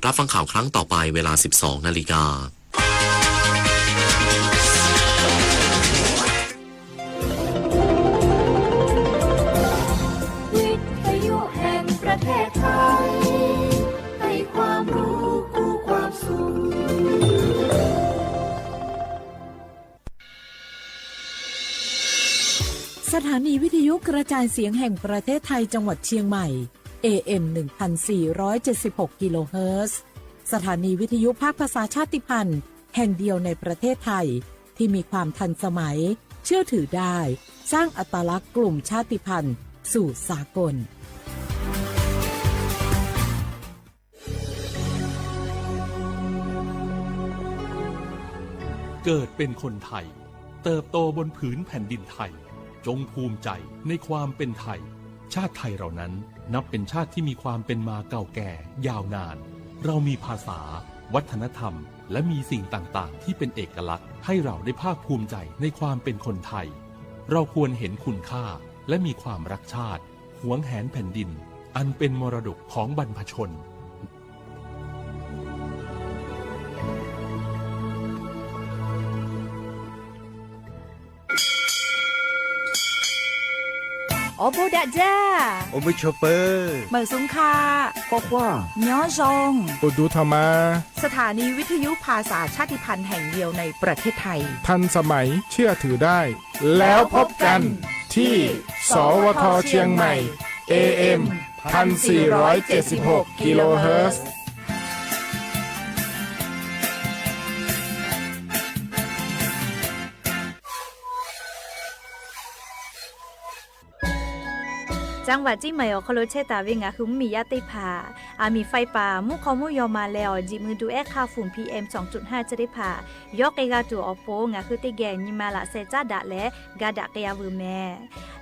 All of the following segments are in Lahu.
รับฟังข่าวครั้งต่อไปเวลา สิบสองนาฬิกา วิทยุแห่งประเทศไทย ให้ความรู้คู่ความสุข สถานีวิทยุกระจายเสียงแห่งประเทศไทยจังหวัดเชียงใหม่ เอ เอ็ม หนึ่งพันสี่ร้อยเจ็ดสิบหก กิโลเฮิรตซ์ สถานีวิทยุภาคภาษาชาติพันธุ์แห่งเดียวในประเทศไทย ที่มีความทันสมัย เชื่อถือได้ สร้างอัตลักษณ์กลุ่มชาติพันธุ์สู่สากล เกิดเป็นคนไทย เติบโตบนผืนแผ่นดินไทย จงภูมิใจในความเป็นไทย ชาติไทยเรานั้นนับเป็นชาติที่มีความเป็นมาเก่าแก่ยาวนาน เรามีภาษา วัฒนธรรม และมีสิ่งต่างๆ ที่เป็นเอกลักษณ์ ให้เราได้ภาคภูมิใจในความเป็นคนไทย เราควรเห็นคุณค่าและมีความรักชาติ หวงแหนแผ่นดิน อันเป็นมรดกของบรรพชน Awˬ bon daꞈ jaˇ. Awˬ bon chaw peuˬ. Meunˍ suhˍ hkaꞈ. K'awꞈ k'oˆ. Nyi awˬ zon. Awˬ duˬ htaꞈ ma. สถานีวิทยุภาษาชาติพันธุ์แห่งเดียวในประเทศไทย ทันสมัย เชื่อถือได้ แล้วพบกันที่ สวท เชียงใหม่ เอ เอ็ม พันสี่ร้อยเจ็ดสิบหก กิโลเฮิรตซ์ จังหวัดเชียงใหม่ awˬ hk'aw lo chehˇ taˍ ve ngaˬ hui mvuhˇmiˬ yaˇ teˇ hpaˍ, aˬ miˍ ไฟป่า mvuhˇ hk'aw mvuhˇ yaw ma leh awˬ jeˬ mui duˬ ehˉ hk'aˇ ฝุ่น พีเอ็ม สองจุดห้า chi teˇ hpaˍ yawˇ k'ai g'a tuˬ awˬ pon ngaˬ hui teˇ geh nyi ma laꞈ sheh caˉ daꞈ leh ga daꞈ k'ai-a veuˬ mehˍ.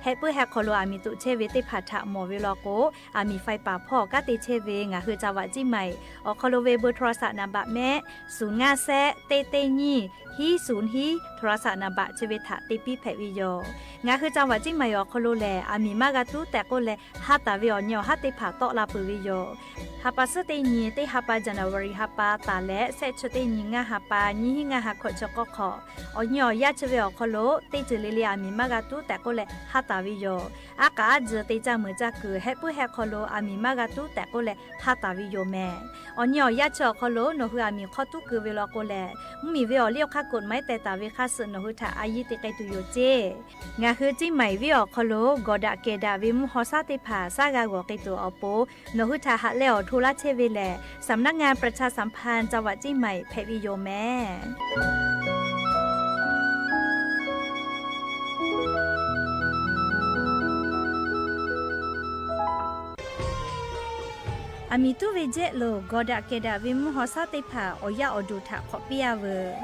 Heh puiˉ heh hk'aw lo aˬ miˍ toꞈ chehˇ ve teˇ hpaˍ htaꞈ mawˬ ve law k'o, aˬ miˍ ไฟป่า hpawˇ kanˉ te chehˇ ve ngaˬ hui จังหวัดเชียงใหม่ awˬ hk'aw lo ve เบอร์โทรศัพท์ นามบัตร mehˆ suhˍ ngaˇ shehˆ teˇ teˇ nyiˇ hiˉ suhˍ hiˉ โทรศัพท์ นามบัตร chi ve htaꞈ te piˇ hpehꞈ ve yoˬ. Ngaˬ hui จังหวัดเชียงใหม่ awˬ hk'aw lo lehˬ, aˬ miˍ maˇ g'a tuˉ tehꞈ k'oˆ leh, ha taˍ ve awˬ nyi awˬ haˉ teˇ hpaˍ tawˆ la peuˬ ve yoˬ. Ha pa suhˉ teˇ nyi teˇ ha pa January ha pa taˍ leh, shehˆ chi teˇ nyi ngaˇ ha pa nyiˇ hiˉ ngaˇ ha hkawꞈ chi k'awˇ hk'awꞈ, awˬ nyi awˬ yaˇ chi ve awˬ hk'aw lo teˇ ceuˬ le le aˬ miˍ maˇ g'a tuˉ tehꞈ k'oˆ leh ha taˍ ve yoˬ. Aˉ k'aꞈ aˉ tzuhˬ te caˇ meuˍ caˇ kuiˬ heh puiˉ heh hk'aw lo aˬ miˍ maˇ g'a tuˉ tehꞈ k'oˆ leh ha taˍ ve yoˬ mehˍ. Awˬ nyi awˬ yaˇ chi awˬ hk'aw lo nawˬ hui aˬ miˍ hk'aw tuˉ keu ve law k'o lehˬ, mvuhˇmiˬ ve awˬ liˇ awˬ hk'aˇ กฎหมาย teh taˍ ve hk'aˇ suh nawˬ hui htaꞈ a yiˇ te k'ai tuˬ yoˬ ceˇ. Ngaˬ hui เชียงใหม่ viˉ awˬ hk'aw lo gawˬ daꞈ kehˬ daꞈ ve mvuhˇ haw shaˉ teˇ hpaˍ shaˉ g'a g'awˬ k'ai tuˬ awˬ pon, nawˬ hui htaꞈ haꞈ leh awˬ hto laˇ chehˇ ve lehˬ, สำนักงานประชาสัมพันธ์จังหวัดเชียงใหม่ hpehꞈ ve yoˬ mehˍ. Aˬ miˍ tuˉ ve jehˆ lo gawˬ daꞈ kehˬ daꞈ ve mvuhˇ haw shaˉ teˇ hpaˍ awˬ yaˇ awˬ duˬ htaꞈ hk'awꞈ piˇ-a veuˬ.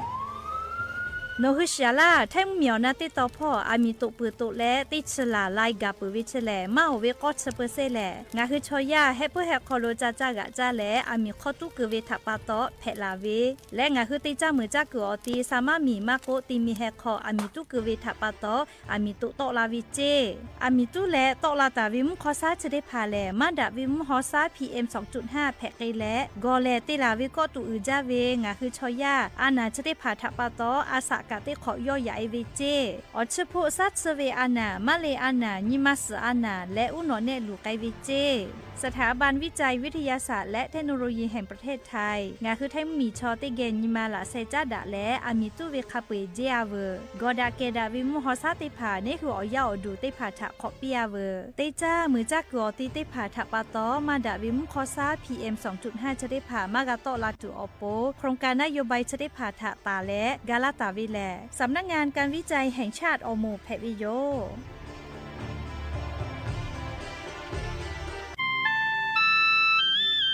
Nawˬ hui shiˍ-a laˇ, htaiˇ mvuhˇmiˬ awˬ na teˇ taw hpawˇ aˬ miˍ toꞈ peuˬ toꞈ leh teˇ chi laˬ lai gaˬ peuˬ ve chi lehˬ, maˇ oˍ ve k'awˇ chi peu sehˉ lehˬ, ngaˬ hui chaw yaˇ heh puiˉ heh hk'aw lo ca caˇ g'aꞈ caˇ leh aˬ miˍ hk'aw tuˉ keu ve htaꞈ pa taw hpehꞈ laˬ ve leh, ngaˬ hui te caˇ meuˍ caˇ kuiˬ awˬ ti sa maˇ miˬ maˇ k'oˆ, ti mi heh hk'aw aˬ miˍ tuˉ keu ve htaꞈ pa taw aˬ miˍ toꞈ tawˆ la ve ceˇ. Aˬ miˍ tuˉ leh tawˆ la taˍ ve mvuhˇ haw shaˉ chi teˇ hpaˍ lehˬ, maˇ daꞈ ve mvuhˇ haw shaˉ พีเอ็ม สองจุดห้า hpehꞈ k'ai leh, gawˬ lehˬ te laˬ ve kawˆ tuꞈ uiˍ jaˇ ve ngaˬ hui chaw yaˇ a naˬ chi teˇ hpaˍ htaꞈ pa taw a shaꞈ kaꞈ teˇ hk'awꞈ yawˇ yaꞈ-e ve ceˇ. Awˬ chi hpoˆ shaˉ tsuhˇ ve a naˬ, maˇ le a naˬ, nyi ma suhˍ a naˬ leh uˉ nawꞈ nehˆ luˬ k'ai ve ceˇ. สถาบันวิจัยวิทยาศาสตร์และเทคโนโลยีแห่งประเทศไทย ngaˬ hui htaiˇ mvuhˇmiˬ chaw teˇ geh nyi ma laꞈ sheh caˉ daꞈ leh aˬ miˍ tuˉ ve hk'a peu-eˬ jeˇ-a veuˬ. Gawˬ daꞈ kehˬ daꞈ ve mvuhˇ haw shaˉ teˇ hpaˍ neˇ hui awˬ yaˇ awˬ duˬ teˇ hpaˍ htaꞈ hk'awꞈ piˇ-a veuˬ. Te caˇ meuˍ caˇ kuiˬ awˬ ti teˇ hpaˍ htaꞈ pa taw maˇ daꞈ ve mvuhˇ haw shaˉ พีเอ็ม สองจุดห้า chi teˇ hpaˍ maˇ g'a tawˆ la tuˬ awˬ pon, โครงการนโยบาย chi teˇ hpaˍ htaꞈ taˍ leh ga laˇ taˍ ve lehˬ, สำนักงานการวิจัยแห่งชาติ awˬ moˍ hpehꞈ ve yoˬ.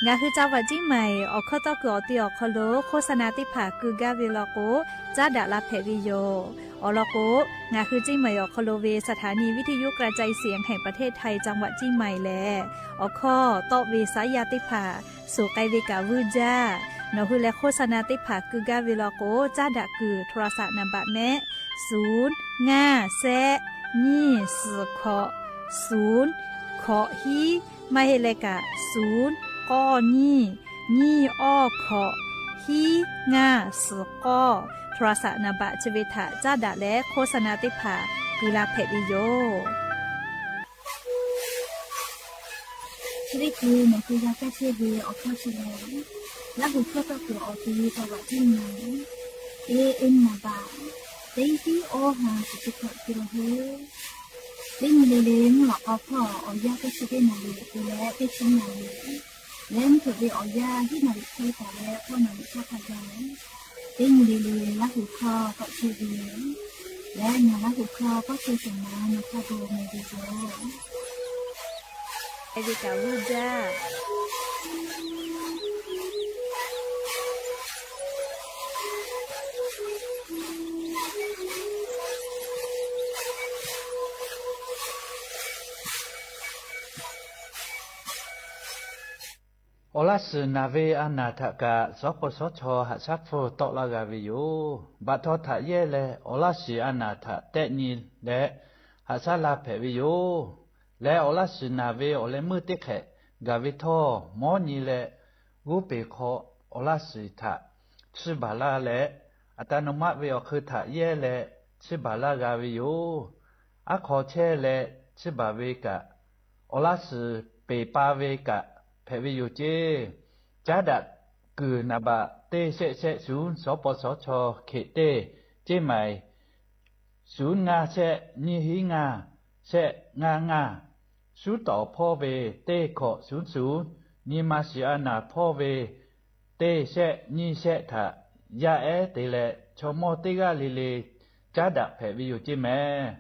Ngaˬ hui จังหวัดเชียงใหม่ awˬ hkawˇ tawˇ kuiˬ awˬ ti awˬ hk'aw lo โฆษณา teˇ hpaˍ keu gaˇ ve law k'o, caˉ daꞈ la hpehꞈ ve yoˬ. Awˬ lawn k'o, ngaˬ hui เชียงใหม่ awˬ hk'aw lo ve สถานีวิทยุกระจายเสียงแห่งประเทศไทย จังหวัดเชียงใหม่ lehˬ, awˬ hkawˇ tawˆ ve saˉ yaˇ teˇ hpaˍ suhˍ k'ai ve kaꞈ vuiˇ jaˇ. Nawˬ hui leh โฆษณา teˇ hpaˍ keu gaˇ ve law k'o, caˉ daꞈ kuiˬ โทรศัพท์ นามบัตร mehˆ suhˍ ngaˇ shehˆ nyiˇ suhˍ hkawꞈ suhˍ hkawꞈ hiˉ, maˇ heˆ leh kaꞈ suhˍ k'awˇ nyiˇ nyiˇ awˇ hkawꞈ hiˉ ngaˇ suhˍ k'awˇ โทรศัพท์ naˍ baꞈ chi ve htaꞈ caˉ daꞈ leh โฆษณา teˇ hpaˍ kuˬ la hpehꞈ ve yoˬ. Chi teˇ hkui nawˬ hui g'a kaˇ chehˇ ve awˬ hkawˇ chi lehˬ, Laˇ huˍ hkawˇ tawˇ kuiˬ awˬ te taw vaꞈ teˇ nyi, A M naˍ baꞈ teˇ hiˉ awˇ ha suhˍ chi hkawꞈ te la heˆ. Teˇ nyi le le mvuhˇ lawꞈ k'aw hpawˇ awˬ yanˇ teˇ chi teˇ naˍ riˍ te leh teˇ chi naˍ riˍ leh mvuhˇ hpeuꞈ ve awˬ yanˇ hiˉ naˍ riˍ hk'e taˍ leh k'awˇ naˍ riˍ hk'aˇ hk'a gaˬ, teˇ nyi le le Laˇ huˍ hkawˇ tawˆ chehˇ ve leh ngaˬ Laˇ huˍ hkawˇ tawˇ chehˇ shawˍ ma nawˬ hk'a gaˬ meh ve yoˬ. Eˇ ve kaꞈ g'uˇ jaˇ. Awˬ laˇ shiˍ naˬ ve a naˬ htaꞈ kaꞈ shawˉ paw shawˉ chaw haꞈ shaˉ hpfuhˇ tawˆ laˇ g'a ve yoˬ. Baꞈ htaw htaꞈ yehˇ leh awˬ laˇ shiˍ a naˬ htaꞈ tehˆ nyi leh haꞈ shaˉ la hpehꞈ ve yoˬ. Leh awˬ laˇ shiˍ naˬ ve awˬ leh meuˇ teˇ hk'ehꞈ gaˬ ve htawˇ, mawˉ nyi leh g'uˇ peˬ hk'aw awˬ laˇ shiˍ htaꞈ chiˇ baˬ laˇ leh, อัตโนมัติ ve awˬ hk'eun htaꞈ yehˇ leh chiˇ baˬ laˇ g'a ve yoˬ. Aˉ hk'aw chehˇ leh chiˇ baˬ ve kaꞈ, awˬ laˇ shiˍ peˬ pa ve kaꞈ hpehꞈ ve yoˬ ceˇ. Caˉ daꞈ kuiˬ naˍ baꞈ teˇ shehˆ shehˆ shuˍ shawˉ paw shawˉ chaw hkeꞈ teˇ, ceˇ maiˍ shuˍ ngaˇ shehˆ nyiˇ hiˉ ngaˇ shehˆ ngaˇ ngaˇ, shuˉ tawˍ hpawˇ ve teˇ hkawꞈ shuˍ shuˍ, nyi ma shiˍ a naˬ hpawˇ ve teˇ shehˆ nyiˇ shehˆ htaꞈ yaˇ ehˉ te leh chaw mawˇ teˇ g'aˇ le le caˉ daꞈ hpehꞈ ve yoˬ ceˇ mehˍ.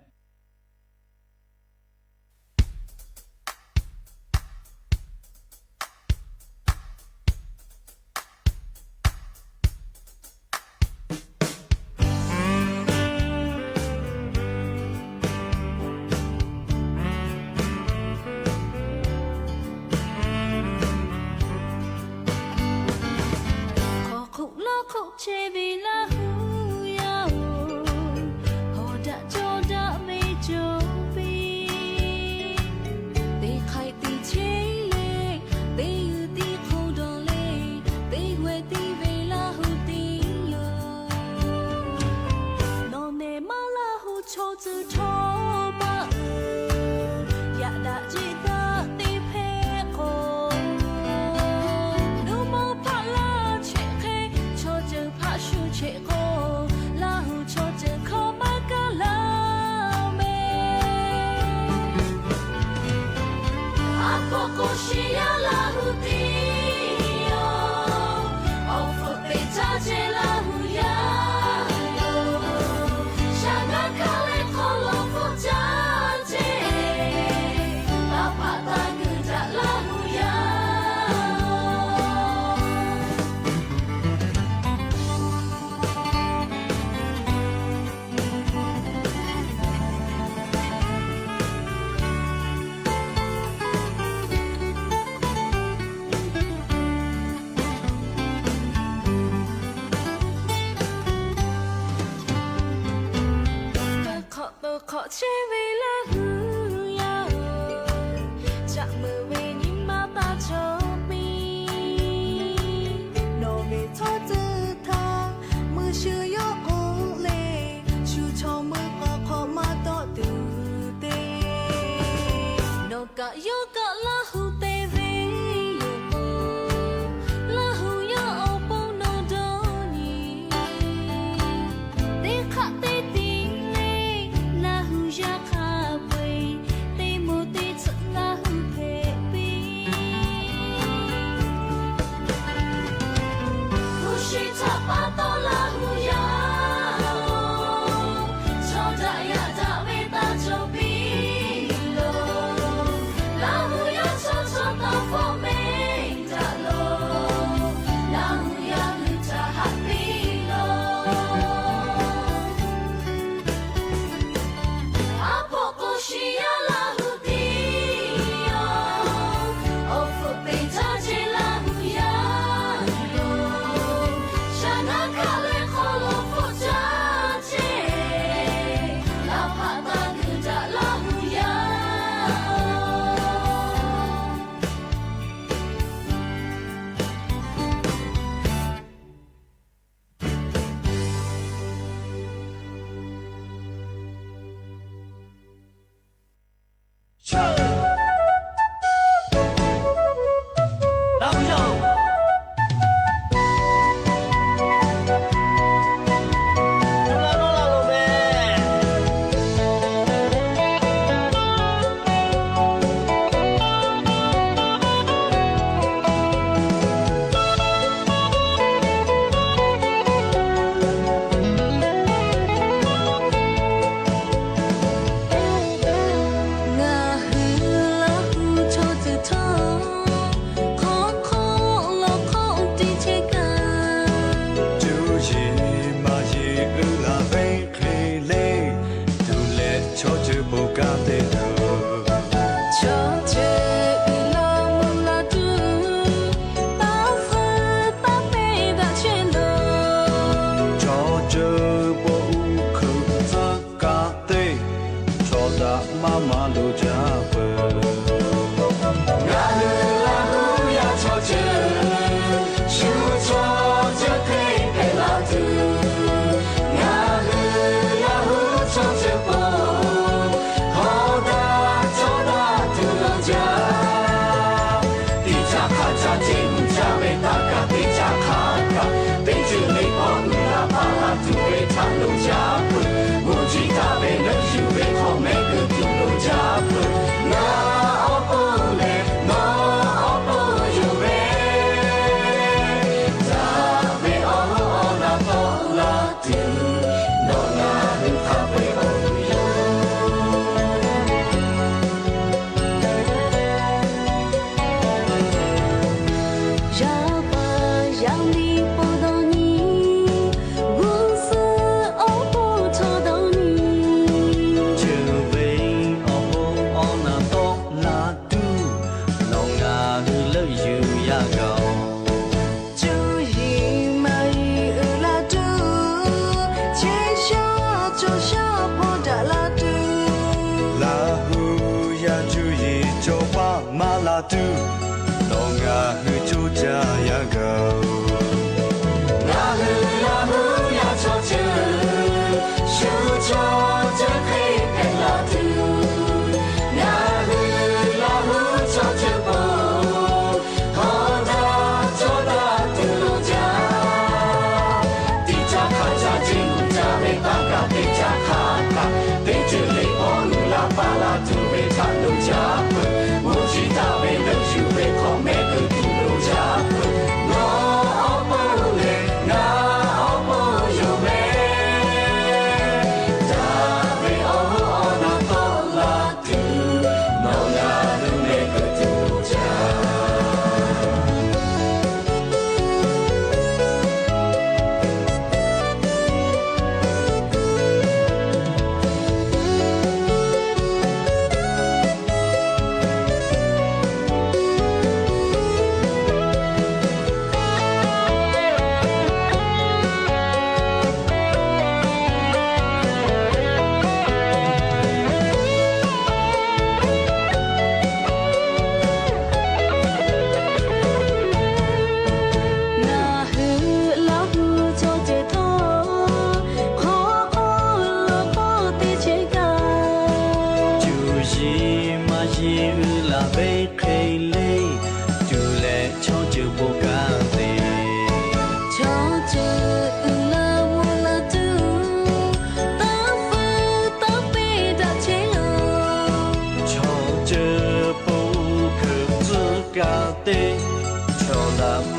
Hk'aw hk'oˆ laˇ hk'oˆ chehˇ ve Laˇ huˍ yaˇ-oˬ, hawˬ daꞈ cawˇ daꞈ ve cawˬ piˇ. Teˇ hk'aiꞈ teˇ cheˇ leh, teˇ g'uiˬ teˇ hk'oˆ dawˬ leh, teˇ g'aˇ teˇ ve Laˇ huˍ teˇ yoˬ. Nawˬ nehˬ maˇ Laˇ huˍ chaw tcuh htawˇ paˆ uiˍ, yaꞈ daꞈ jeˆ daꞈ teˇ hpehˇ k'o, nuˇ mawˇ hpaˆ laˇ cheꞈ hk'e, chaw ceuˬ hpaˆ shu cheꞈ k'o, Laˇ huˍ chaw ceuˬ hkawˇ maˇ kaˇ laˇ mehˍ. A hpawˇ k'o shiˍ yaˇ Laˇ huˍ teˇ yoˬ. Awˬ hpfuhˆ peꞈ caˇ ceh Laˇ huˍ yaˇ yoˬ. Shaˍ naˆ hkaˇ leh hk'aw lo hpfuhˆ caˇ ceh, taˇ hpaꞈ taˇ guiˬ daꞈ Laˇ huˍ yaˇ. Hk'awꞈ to hk'awꞈ chehˇ ve Laˇ huˍ yaˇ-oˬ, caꞈ meuˍ ve nyi ma taˇ cawˬ piˇ. Nawˬ ve chaw tcuh htaˇ mui shu yawˇ k'o le, shu chaw mui k'awꞈ hk'awꞈ maˇ tawˆ tuˬ te. Nawˬ kaꞈ yawˇ kaꞈ Laˇ huˍ te ve yoˬ k'o, Laˇ huˍ yawˇ awˬ pon nawˬ dawˇ nyi. Teˇ hk'aˆ teˇ tiˉ le, Laˇ huˍ yaˇ hk'a peu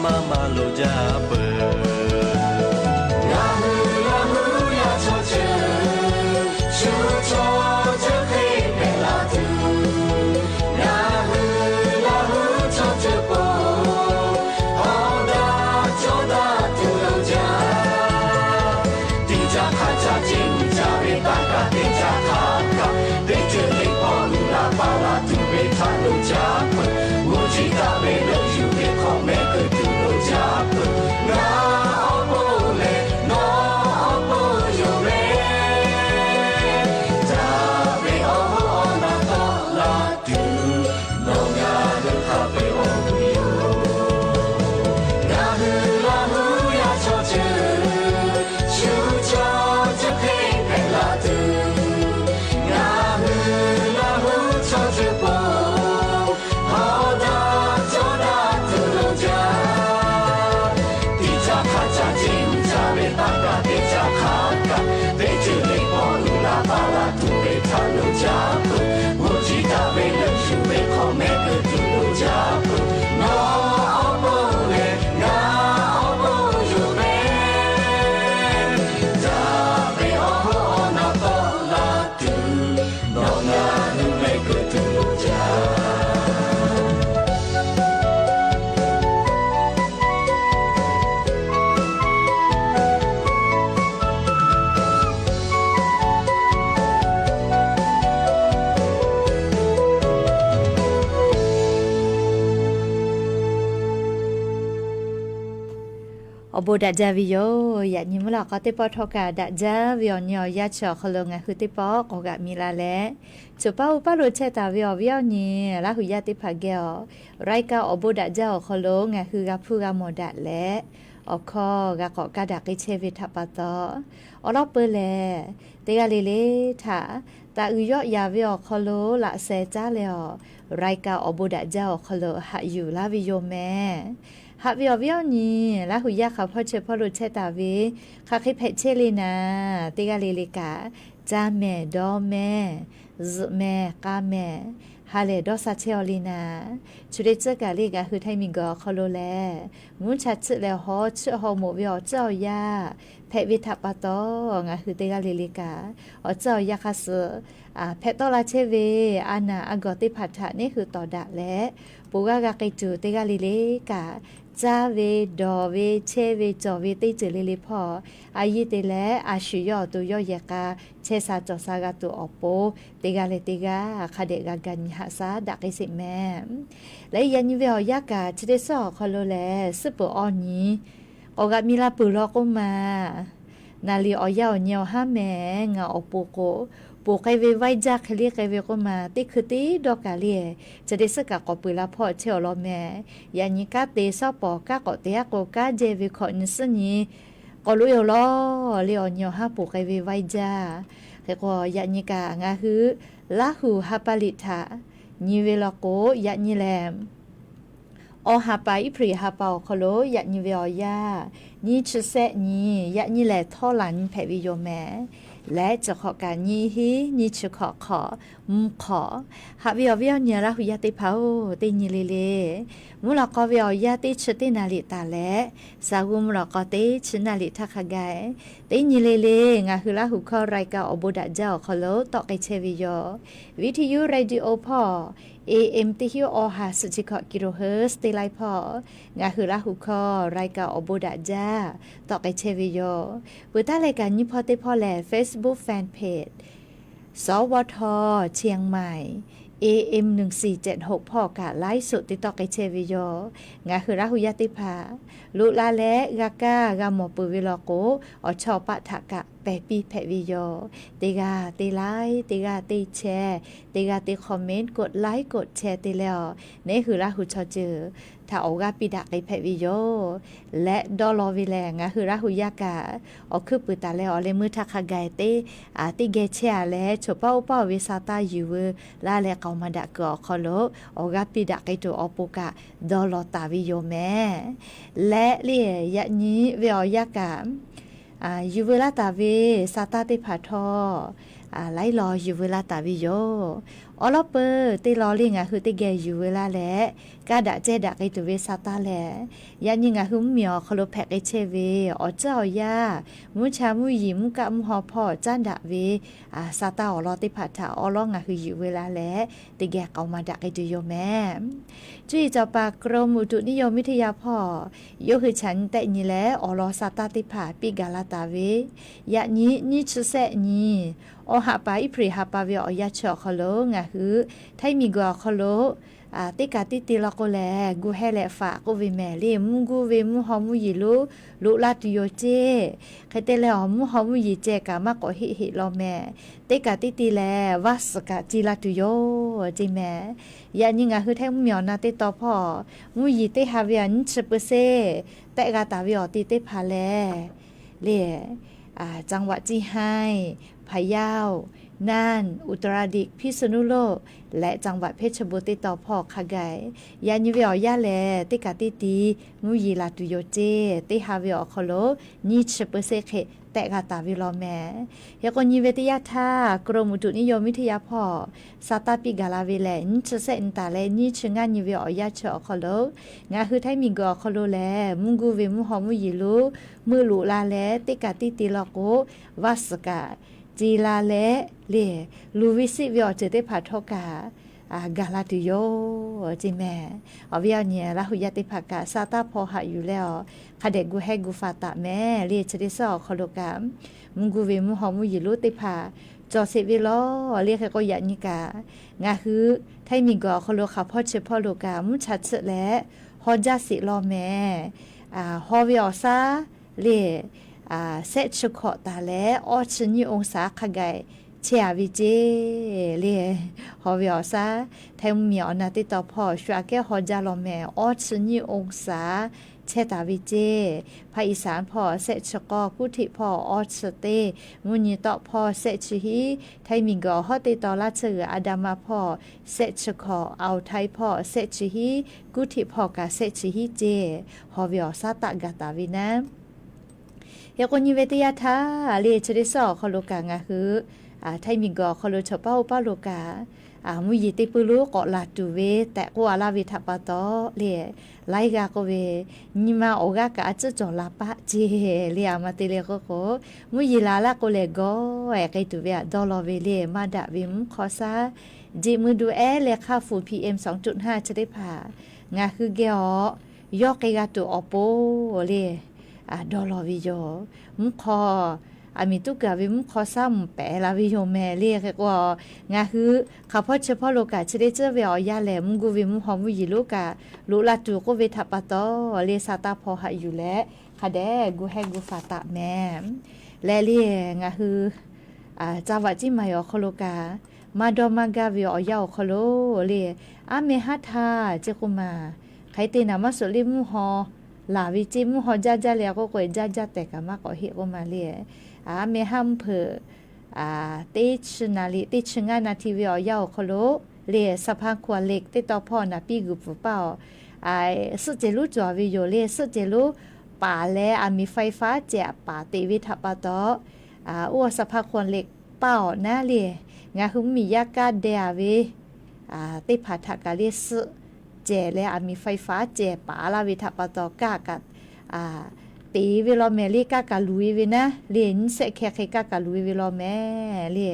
maˇ maˇ loˍ jaˇ peuˬ. Ngaˬ hui Laˇ huˍ yaˇ chaw ceuˬ, shu chaw ceuˬ hk'e hpehꞈ la tuˬ, ngaˬ hui Laˇ huˍ chaw ceuˬ po awˬ daꞈ cawˇ daꞈ tuˬ loˍ jaˇ. Teˇ caˇ hk'aˇ caˇ ce uiˍ jaˇ ve taˇ kaꞈ, teˇ caˇ hk'aˇ kaꞈ teˇ ceuˬ teˇ pawˆ uiˍ la paˍ la tuˬ ve htaꞈ loˍ jaˇ peuˬ. G'uˇ jiˇ daꞈ ve leuˆ yuˬ ve hk'awꞈ mehˆ keu tuˬ loˍ jaˇ peuˬ. Ngaˬ awˬ pon lehˬ, nawˬ awˬ pon yoˬ ve, daꞈ ve awˬ hoˉ awˬ naˬ tawˆ la tuˬ, nawˬ ngaˬ hui hk'a peu-eˬ awˬ hui yoˬ. Ngaˬ hui Laˇ huˍ yaˇ chaw ceuˬ, shu chaw ceuˬ hk'e hpehꞈ la tuˬ, ngaˬ hui Laˇ huˍ chaw ceuˬ po awˬ daꞈ cawˇ daꞈ tuˬ loˍ jaˇ. Teˇ caˇ hk'aˇ caˇ ce uiˍ jaˇ ve taˇ kaꞈ, teˇ caˇ hk'aˇ kaꞈ teˇ ceuˬ teˇ pawˆ uiˍ la paˍ la tuˬ ve htaꞈ loˍ jaˇ peuˬ. G'uˇ jiˇ daꞈ ve leuˆ yuˬ ve hk'awꞈ mehˆ keu tuˬ loˍ jaˇ peuˬ. Nawˬ awˬ pon lehˬ, ngaˬ awˬ pon yoˬ ve, daꞈ ve awˬ hoˉ awˬ naˬ tawˆ la tuˬ, nawˬ ngaˬ hui mehˆ keu tuˬ loˍ jaˇ. Awˬ bon daꞈ jaˇ ve yoˬ. Yaꞈ nyi mvuhˇ lawꞈ k'aw teˇ pawˆ htawˇ kaꞈ daꞈ jaˇ ve awˬ nyi awˬ yanˇ chi awˬ hk'aw lo ngaˬ hui teˇ pawˆ k'awꞈ g'aꞈ mi la leh, choˬ paˇ uˉ paˇ lo chehˇ taˍ ve awˬ viˉ awˬ nyi Laˇ huˍ yaˇ teˇ hpaˍ geh awˬ รายการ awˬ bon daꞈ jaˇ awˬ hk'aw lo ngaˬ hui g'a hpuˇ g'a mawˬ daꞈ leh, awˬ hkawˇ g'a k'awꞈ kaˇ daꞈ k'ai chehˇ ve htaꞈ pa taw, awˬ lawn peuˬ lehˬ, teˇ g'aˇ le le htaꞈ taꞈ uiˍ yawˆ yaˍ ve awˬ hk'aw lo laꞈ sheh caˉ leh awˬ รายการ awˬ bon daꞈ jaˇ awˬ hk'aw lo haꞈ yuˬ laˇ ve yoˬ mehˍ. Haꞈ ve awˬ viˉ awˬ nyi Laˇ huˍ yaˇ hk'aˬ hpawˇ chehˇ hpawˇ lo chehˇ taˍ ve, hk'aˬ hk'e hpehꞈ chehˇ le naˍ, teˇ g'aˇ le le kaꞈ caˇ mehˍ dawˇ mehˍ, zuhꞈ mehˍ k'a mehˍ, ha lehˬ dawˇ sha chehˇ aw le naˍ. Chi teˇ tcuhˉ kaꞈ le ngaˬ hui Htaiˇ miˬguiˬ awˬ hk'aw lo lehˬ, mvuhˇ cha tsuhˆ leh haw tsuhˆ haw moꞈ ve awˬ tcuhˉ awˬ yanˇ hpehꞈ ve htaꞈ pa taw, ngaˬ hui teˇ g'aˇ le le kaꞈ awˬ tcuhˉ awˬ yanˇ hk'a suh hpehꞈ tawˆ la chehˇ ve, a naˬ a gawˬ teˇ hpaˍ htaꞈ neˉ hui tawˍ daꞈ leh, ponˬ g'aˇ g'a k'ai tuˬ teˇ g'aˇ le le kaꞈ, caˇ ve, dawˬ ve, chehˇ ve, cawˬ ve teˇ ceuˬ le le hpawˇ a yiˇ te leh a shu yawˇ awˬ to yawˇ yehˬ k'a chehˇ sha cawˬ sha g'a tuˬ awˬ pon, teˇ g'aˇ leh teˇ g'aˇ hk'a dehꞈ g'a ga nyi haꞈ shaˉ daꞈ k'ai sheˍ mehˍ. Leh yaꞈ nyi ve awˬ yanˇ kaꞈ chi teˇ suhˉ awˬ hk'aw lo lehˬ, suhˉ peuˬ awˬ nyi k'awꞈ g'aꞈ mi la peuˬ law k'oˆ ma, naˍ liꞈ awˬ yanˇ awˬ nyi awˬ haˉ mehˍ ngaˬ awˬ pon k'o, ponˬ k'ai ve vaiˇ jaˇ hk'e le k'ai ve k'oˆ ma, teˇ hkui teˇ dawˇ kaꞈ le, chi teˇ suhˉ kaꞈ k'awꞈ peuˬ la hpawˇ chehˇ awˬ lawn mehˍ. Yaꞈ nyi kanˉ te sawˉ pawˍ kanˉ k'awꞈ te aˉ k'o, kanˉ jehˇ ve hkawꞈ nyi suhˉ nyi k'awꞈ loꞈ e awˬ lawn le, awˬ nyi awˬ haˉ ponˬ k'ai ve vaiˇ jaˇ. Hk'e k'o, yaꞈ nyi kaꞈ ngaˬ hui Laˇ huˍ ha pa liꞈ htaꞈ nyi ve law k'o, yaꞈ nyi lehˬ, awˬ ha pa April ha pa awˬ hk'aw lo yaꞈ nyi ve awˬ yanˇ, nyiˇ chi shehˆ nyi, yaꞈ nyi lehˬ htawˇ laˬ nyi hpehꞈ ve yoˬ mehˍ. Leh chi hk'awꞈ kaꞈ nyiˇ hinˉ nyiˇ chi hkawꞈ hk'awꞈ mvuhˇ hk'awꞈ haꞈ ve awˬ viˉ awˬ nyi Laˇ huˍ yaˇ teˇ hpaˍ-oˬ, teˇ nyi le le mvuhˇ lawꞈ k'aw ve awˬ yanˇ teˇ chi teˇ naˍ liꞈ taˍ leh, shaˍ g'uˇ mvuhˇ lawꞈ k'aw teˇ chi naˍ liꞈ htaˇ hk'a gaˬ, teˇ nyi le le ngaˬ hui Laˇ huˍ hkawˇ รายการ awˬ bon daꞈ jaˇ awˬ hk'aw lo tawˆ k'ai chehˇ ve yoˬ. Viˇ hti yuˇ radio hpawˇ, A M teˇ hinˉ awˬ ha suhˍ chi hkawꞈ kilohertz teˇ laiˉ hpawˇ ngaˬ hui Laˇ huˍ hkawˇ รายการ awˬ bon daꞈ jaˇ tawˆ k'ai chehˇ ve yoˬ. Peuˬ taˉ leh kaꞈ nyiˇ hpawˇ teˇ hpawˇ lehˬ, Facebook fan page สวท เชียงใหม่ A M หนึ่งสี่เจ็ดหก hpawˇ kaꞈ ไลฟ์สด te tawˆ k'ai chehˇ ve yoˬ. Ngaˬ hui Laˇ huˍ yaˇ teˇ hpaˍ loꞈ la leh g'a kaˇ g'a mawˬ peuˬ ve law k'o, awˬ chawˇ awˬ paˆ htaꞈ kaꞈ pehˬ piˇ hpehꞈ ve yoˬ. Teˇ g'aˇ teˇ like, teˇ g'aˇ teˇ share, teˇ g'aˇ teˇ comment, กดไลค์ กดแชร์ te leh awˬ neˉ hui Laˇ huˍ chaw ceuˬ htaꞈ awˬ g'aˇ piˇ daꞈ k'ai hpehꞈ ve yoˬ. Leh dawˇ law ve lehˬ, ngaˬ hui Laˇ huˍ yaˇ kaꞈ awˬ hkuiˉ puiˍ taˍ leh awˬ leh meuˇ htaˇ hk'a gaˬ teˇ, teˇ geh chehˇ a leh, choˬ paˇ oˇ paˇ awˬ ve sa taˇ yuˬ veu laˇ leh k'aoˍ maˍ daꞈ kuiˬ awˬ hk'aw lo awˬ g'aˇ piˇ daꞈ k'ai tuˬ awˬ pon kaꞈ dawˇ law taˍ ve yoˬ mehˍ. Leh le yaꞈ nyi ve awˬ yanˇ kaꞈ yuˬ veu laˇ taˍ ve sa taˇ teˇ hpaˍ htawˇ, laiˉ law yuˬ veu laˇ taˍ ve yoˬ. Awˉ lawˉ peuˬ teˇ law le ngaˬ hui teˇ geh yuˬ ve laˇ leh, kaˇ daꞈ cehˇ daꞈ k'ai tuˬ ve sa taˇ lehˬ, yaꞈ nyi ngaˬ hui mvuhˇmiˬ awˬ hk'aw lo hpehꞈ k'ai chehˇ ve awˬ ceuˬ awˬ yanˇ, mvuhˇ cha mvuhˇ yeˬ mvuhˇ kaˆ mvuhˇ haw hpawˇ caˉ daꞈ ve sa taˇ awˬ lawn teˇ hpaˍ htaꞈ awˉ lawˉ ngaˬ hui yuˬ ve laˇ leh, teˇ geh k'aoˍ maˍ daꞈ k'ai tuˬ yoˬ mehˍ. Cuˇ yiˍ cawˬ paˍ กรมอุตุนิยมวิทยา hpawˇ yawˇ hui chaꞈ nyi tehˆ nyi leh awˬ lawn sa taˇ teˇ hpaˍ piˇ gaˬ la taˍ ve, yaꞈ nyi nyiˇ chi sehˆ nyi, awˬ haꞈ paˍ Iˉhpriˍ ha pa ve awˬ yanˇ chi awˬ hk'aw lo ngaˬ hui htaiˇ miˬguiˬ awˬ hk'aw lo teˇ kaꞈ tiˉ te law k'o lehˬ, gu heh leh faꞈ k'oˆ ve mehˍ le, mvuhˇ guˇ ve mvuhˇ haw mvuhˇ yeˬ lonˉ loꞈ la tuˬ yoˬ ceˇ. Hk'e te leh awˬ mvuhˇ haw mvuhˇ yeˬ ceh kaꞈ maˇ k'awꞈ heˆ heˆ law mehˍ. Teˇ kaꞈ tiˉ te lehˬ vaˇ suhˍ kaꞈ ci la tuˬ yoˬ ceˇ mehˍ. Yaꞈ nyi ngaˬ hui htaiˇ mvuhˇmiˬ awˬ na teˇ tawn hpawˇ, mvuhˇ yeˬ teˇ ha ve awˬ nyiˇ chi เปอร์เซ็นต์ tehˆ g'a taˍ ve awˬ te teˇ hpaˍ lehˬ, le, จังหวัดเชียงราย พะเยา น่าน อุตรดิตถ์ พิษณุโลก leh จังหวัดเพชรบูรณ์ teˇ tawn hpawˇ hk'a gaˬ, yaꞈ nyi ve awˬ yanˇ lehˬ teˇ kaꞈ tiˉ tiˉ mvuhˇ yeˬ laˬ tuˬ yoˬ ceˇ. Teˇ ha ve awˬ hk'aw lo nyiˇ chi เปอร์เซ็นต์ hk'e tehˆ g'a taˍ ve law mehˍ. Hk'e k'o nyi ve teˇ yanˇ htaˇ กรมอุตุนิยมวิทยา hpawˇ sa taˇ piˇ gaˬ la ve lehˬ, nyiˇ chi sehˆ nyi taˍ leh nyiˇ chi ngaˇ nyi ve awˬ yanˇ chi awˬ hk'aw lo ngaˬ hui htaiˇ miˬguiˬ awˬ hk'aw lo lehˬ, mvuhˇ guˇ ve mvuhˇ haw mvuhˇ yeˬ lonˉ meuˆ loꞈ la leh teˇ kaꞈ tiˉ te law k'o, vaˇ suhˍ kaꞈ ci la leh le, luˬ ve siˆ ve awˬ ceuˬ teˇ hpaˍ htawˇ kaꞈ gaˬ la tuˬ yoˬ ceˇ mehˍ. Awˬ viˉ awˬ nyi Laˇ huˍ yaˇ teˇ hpaˍ kaꞈ sa taˇ hpawˇ haꞈ yuˬ leh awˬ hk'a dehꞈ gu heh gu faˍ taˍ mehˍ le. Chi teˇ suhˉ awˬ hk'aw lo kaꞈ, mvuhˇ guˇ ve mvuhˇ haw mvuhˇ yeˬ lonˉ teˇ hpaˍ cawˬ sheˍ ve law le. Hk'e k'o yaꞈ nyi kaꞈ, ngaˬ hui htaiˇ miˬguiˬ awˬ hk'aw lo hk'aˬ hpawˇ chi hpawˇ lo kaꞈ mvuhˇ cha tsuhˆ leh haw jaˇ sheˍ law mehˍ. Haw ve awˬ shaˉ le, sehˆ chi hkawꞈ taˍ leh awˇ chi nyiˇ องศา hk'a gaˬ chehˇ a ve ceˇ le. Haw ve awˬ shaˉ htaiˇ mvuhˇmiˬ awˬ na teˇ tawn hpawˇ shu aꞈ kehˉ haw jaˇ law mehˍ, awˇ chi nyiˇ องศา chehˇ taˍ ve ceˇ. Hpaˇ อีสาน hpawˇ sehˆ chi k'awˇ, กรุงเทพ hpawˇ awˇ chi teˇ, mvuhˇ nyi tawˆ hpawˇ sehˆ chi hiˉ, htaiˇ miˬguiˬ awˬ hawˉ teˇ tawn laˇ tsuhˇ g'uiˬ อันดามัน hpawˇ sehˆ chi hkawꞈ, อ่าวไทย hpawˇ sehˆ chi hiˉ, กรุงเทพ hpawˇ kaꞈ sehˆ chi hiˉ ceˇ. Haw ve awˬ shaˉ taˆ gaˬ taˍ ve naˉ. Hk'e k'o nyi ve teˇ yanˇ htaˇ le, chi teˇ suhˉ awˬ hk'aw lo kaꞈ ngaˬ hui htaiˇ miˬguiˬ awˬ hk'aw lo chaw paˉ oˇ paˉ lo kaꞈ, mvuhˇ yeˬ teˇ puiˉ lonˉ k'awꞈ laˬ tuˬ ve tehꞈ k'oˆ a laˇ ve htaꞈ pa taw le, laiˉ g'aˇ k'oˆ ve, nyi ma awˬ g'aˇ kaꞈ a ciˉ cawˬ la paˆ ceˇ le. A ma te le k'oˆ k'o, mvuhˇ yeˬ laˬ laˇ k'o lehˬ gawˬ ehˍ k'ai tuˬ ve htaꞈ dawˇ law ve le. Maˇ daꞈ ve mvuhˇ hk'aw shaˉ, jeꞈ mui du ehˉ leh hk'a fuˍ PM สองจุดห้า chi teˇ hpaˍ ngaˬ hui geh awˬ yawˇ k'ai g'a tuˬ awˬ pon le dawˇ law ve yoˬ. Mvuhˇ hk'aw, aˬ miˍ tuˉ kaˬ ve mvuhˇ hk'aw shaˉ mvuhˬ pehˍ la ve yoˬ mehˍ le. Hk'e k'o, ngaˬ hui hk'aˬ hpawˇ chi hpawˇ lo kaꞈ chi teˇ ceuˬ ve awˬ yanˇ lehˬ, mvuhˇ guˇ ve mvuhˇ haw mvuhˇ yeˬ lonˉ kaꞈ loꞈ la tuˬ k'oˆ ve htaꞈ pa taw le, sa taˇ hpawˇ haꞈ yuˬ leh hk'a dehꞈ gu heh gu faˍ taˍ mehˍ. Leh le, ngaˬ hui จังหวัดเชียงใหม่ awˬ hk'aw lo kaꞈ maˇ dawˇ maˇ gaˇ ve awˬ yanˇ awˬ hk'aw lo le, aˉ meh haˉ htaˇ ceˇ k'oˆ maˬ, hk'aˬ hk'e te naˍ maˇ suhˍ le, mvuhˇ haw laˬ ve ceˇ, mvuhˇ haw jaˇ jaˇ leh k'oˆ k'o, jaˇ jaˇ tehꞈ kaꞈ maˇ k'awꞈ heˆ k'oˆ maˬ le. Aˉ meh haˉ mvuhˇ hpeuꞈ teˇ chi naˍ liꞈ teˇ chi ngaˇ naˍ htiˇ ve awˬ yanˇ awˬ hk'aw lo le, สะพานขวากเหล็ก teˇ tawn hpawˇ naˍ piˇ g'uiˬ pfuhˍ paˇ awˬ suhˆ cehˬ lonˉ cawˬ ve yoˬ le. Suhˆ cehˬ lonˉ paˍ leh aˬ miˍ ไฟฟ้า cehˬ paˍ teꞈ ve htaꞈ pa taw, oˇ สะพานขวากเหล็ก paˇ awˬ naˉ le, ngaˬ hui mvuhˇmiˬ yaˇ kaˇ deh a ve teˇ hpaˍ htaꞈ kaꞈ le suhˆ cehˬ leh aˬ miˍ ไฟฟ้า cehˬ paˍ laˇ ve htaꞈ pa taw kaˇ kaꞈ teꞈ ve law mehˍ le. Kaˇ kaꞈ luˬ e ve naˉ le, nyiˇ sehˆ hkeh hk'e kaˇ kaꞈ luˬ e ve law mehˍ le.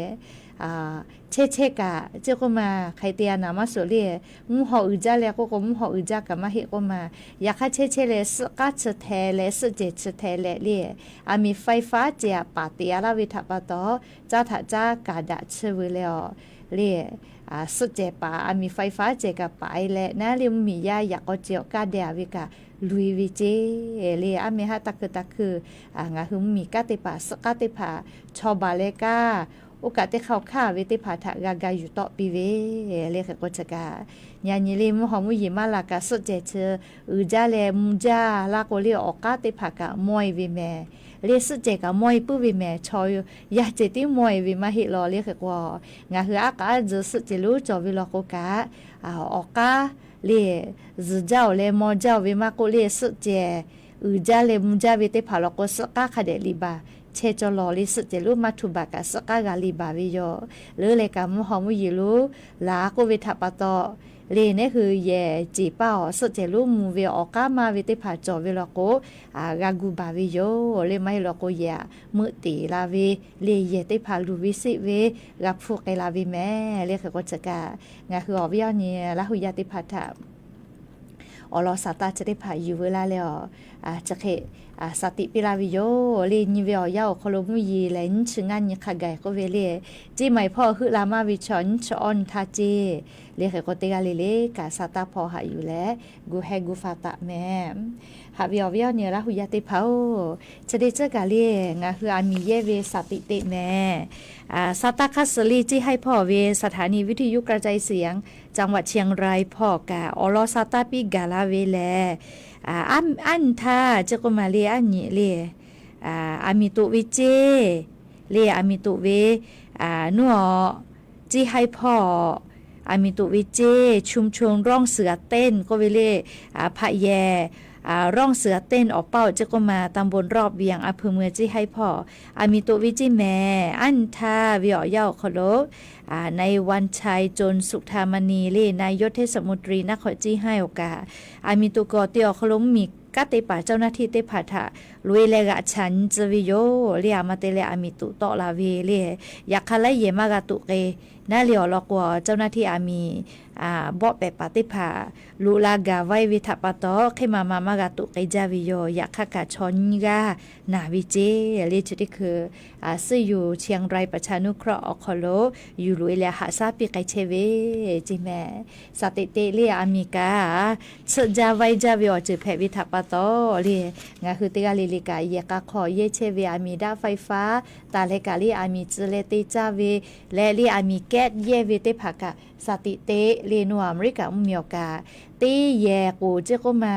Chehˇ chehˇ kaꞈ ceˇ k'oˆ maˬ, hk'aˬ hk'e te a naˍ maˇ suhˍ le, mvuhˇ haw uiˍ jaˇ leh k'oˆ k'o, mvuhˇ haw uiˍ jaˇ kaꞈ maˇ heˆ k'oˆ maˬ. Yaꞈ hk'aˇ chehˇ chehˇ leh suhˆ k'aˉ chi hteh leh suhˆ cehˬ chi hteh leh le, aˬ miˍ ไฟฟ้า cehˬ aꞈ paˍ teꞈ a laˇ ve htaꞈ pa taw, caˇ htaꞈ caˇ kaˍ daꞈ chi veu leh awˬ le, suhˆ cehˬ paˍ aˬ miˍ ไฟฟ้า cehˬ kaꞈ paˍ e leh naˉ le, mvuhˇmiˬ yaˇ yaꞈ k'aw ceh awˬ kaˇ deh a ve kaꞈ luˬ e ve ceˇ le. Aˉ meh haˉ taˇ hkui taˇ hkui, ngaˬ hui mvuhˇmiˬ kanˉ teˇ hpaˍ suhˆ k'aˉ teˇ hpaˍ chaw baˬ leh kaˇ, oˇ kaꞈ teˇ hk'aˇ awˬ hk'aˇ ve teˇ hpaˍ htaꞈ g'a ga yuˬ tawˆ piˇ ve le. Hk'e k'o chi kaꞈ, yaꞈ nyi le mvuhˇ haw mvuhˇ yeˬ maˇ laˬ kaꞈ suhˆ cehˬ chi uiˍ jaˇ leh mvuh jaˇ laˇ k'o le, awˬ k'aˉ teˇ hpaˍ kaꞈ mawˇ e ve mehˍ le. Suhˆ cehˬ kaꞈ mawˇ e puiˉ ve mehˍ. Chaw yaˇ cehˬ tiˉ mawˇ e ve maˇ heˆ law le. Hk'e k'o, ngaˬ hui aˉ k'aˉ tzuhˬ suhˆ cehˬ lonˉ cawˬ ve law k'o kaꞈ, awˬ k'aˉ le zuhˬ jaˇ oˬ leh mawˇ jaˇ oˬ ve maˇ k'oˆ le, suhˆ cehˬ uiˍ jaˇ leh mvuh jaˇ ve teˇ hpaˍ law k'o, suhˆ k'aˉ hk'a dehꞈ liꞈ baˬ chehˇ cawˇ lawˬ le, suhˆ cehˬ lonˉ maˇ htu baˬ kaꞈ suhˆ k'aˉ g'a liꞈ baˬ ve yoˬ. Leuˉ leh kaꞈ mvuhˇ haw mvuhˇ yeˬ lonˉ laˬ k'oˆ ve htaꞈ pa taw, le nehˉ hui yehˬ ceˬ paˇ awˬ suhˆ cehˬ lonˉ mvuh ve awˬ k'aˉ maˇ ve teˇ hpaˍ cawˬ ve law k'o, g'a gu baˬ ve yoˬ le. Maˇ heˆ law k'o, yehˬ meuˆ teˍ la ve le, yehˬ teˇ hpaˍ luˬ ve seˆ ve g'a hpuˇ k'ai la ve mehˍ le. Hk'e k'o chi kaꞈ ngaˬ hui awˬ viˉ awˬ nyi Laˇ hu yaˇ teˇ hpaˍ htaꞈ awˬ lawn saˍ taˇ chi teˇ hpaˍ yuˬ veu laˇ leh, chi hk'e saˍ tiꞈ piˇ laˇ ve yoˬ le. Nyi ve awˬ yanˇ awˬ hk'aw lo mvuhˇ yeˬ lehˬ, nyiˇ chi ngaˇ nyi hk'a gaˬ k'oˆ ve le. Ceˇ maiˍ hpawˇ heuˆ la maˇ ve chaw nyiˇ chi awˇ nyi htaˇ ceˇ le. Hk'e k'o teˇ g'aˇ le le kaꞈ saˍ taˇ hpawˇ haꞈ yuˬ leh gu heh gu fa taˍ mehˍ. Haꞈ ve awˬ viˉ awˬ nyi Laˇ hu yaˇ teˇ hpaˍ-oˬ, chi teˇ ceuˬ kaꞈ le ngaˬ hui aˬ miˍ yehˇ ve saˍ tiꞈ teꞈ mehˍ. Saˍ taˇ hk'aˇ suh le ceˇ haiˇ hpawˇ ve สถานีวิทยุกระจายเสียงจังหวัดเชียงราย hpawˇ kaꞈ awˬ lawn saˍ taˇ piˇ gaˬ la ve lehˬ, aˉ nyi htaˇ ceˇ k'oˆ ma le, aˉ nyi le, aˬ miˍ toꞈ ve ceˇ le, aˬ miˍ toꞈ ve nuˇ awˬ ceˇ haiˇ hpawˇ, aˬ miˍ toꞈ ve ceˇ ชุมชนร่องเสือเต้น k'oˆ ve le, hpaꞈ yehˬ ร่องเสือเต้น awˬ paˇ ceˇ k'oˆ ma ตำบลรอบเวียง อำเภอเมือง ceˇ haiˇ hpawˇ aˬ miˍ toꞈ ve ceˇ mehˍ. Aˉ nyi htaˇ ve awˬ yanˇ awˬ hk'aw lo นายวันชัย จนสุธามณี le, นายกเทศมนตรีนครเชียงราย awˬ kaꞈ aˬ miˍ toꞈ kuiˬ awˬ te awˬ hk'aw lo mvuhˇ miˬ kanˉ te paˍ เจ้าหน้าที่ teˇ hpaˍ htaꞈ loꞈ-e leh g'aꞈ chaꞈ nyi tcuh ve yoˬ le. Aˬ ma te leh aˬ miˍ toꞈ tawˆ la ve le, yaꞈ hk'aˇ laiˉ yehˬ maˇ g'a toꞈ k'e naˉ le awˬ lawn k'o, เจ้าหน้าที่ aˬ miˍ bawˆ pehˍ paˍ teˇ hpaˍ loꞈ la gaˬ vaiˇ ve htaꞈ pa taw, hk'e ma ma maˇ g'a toꞈ k'ai jaˇ ve yoˬ. Yaꞈ hk'aˇ kaꞈ chaw nyiˇ g'aˇ naˬ ve ceˇ le. Chi teˇ hkui suhˆ yoˬ เชียงรายประชานุเคราะห์ awˬ hk'aw lo yuˬ loꞈ-e leh haꞈ shaˉ piˇ k'ai chehˇ ve ceˇ mehˍ. Saˍ teꞈ teꞈ le aˬ miˍ kaꞈ tsuhˆ jaˇ vaiˇ jaˇ ve awˬ ceuˬ hpehꞈ ve htaꞈ pa taw le, ngaˬ hui teˇ g'aˇ le le kaꞈ yehˬ k'a hk'aw yehˇ chehˇ ve aˬ miˍ daˆ ไฟฟ้า taˍ leh kaꞈ le aˬ miˍ tcuh leh te caˇ ve leh le aˬ miˍ แก๊ส yehˇ ve teˇ hpaˍ kaꞈ saˍ tiꞈ teꞈ le. Nawˬ Aˍmeˍriˆkaꞈ mvuhˇ miˬ awˬ kaꞈ teˇ yehˬ k'oˍ ceˇ k'oˆ ma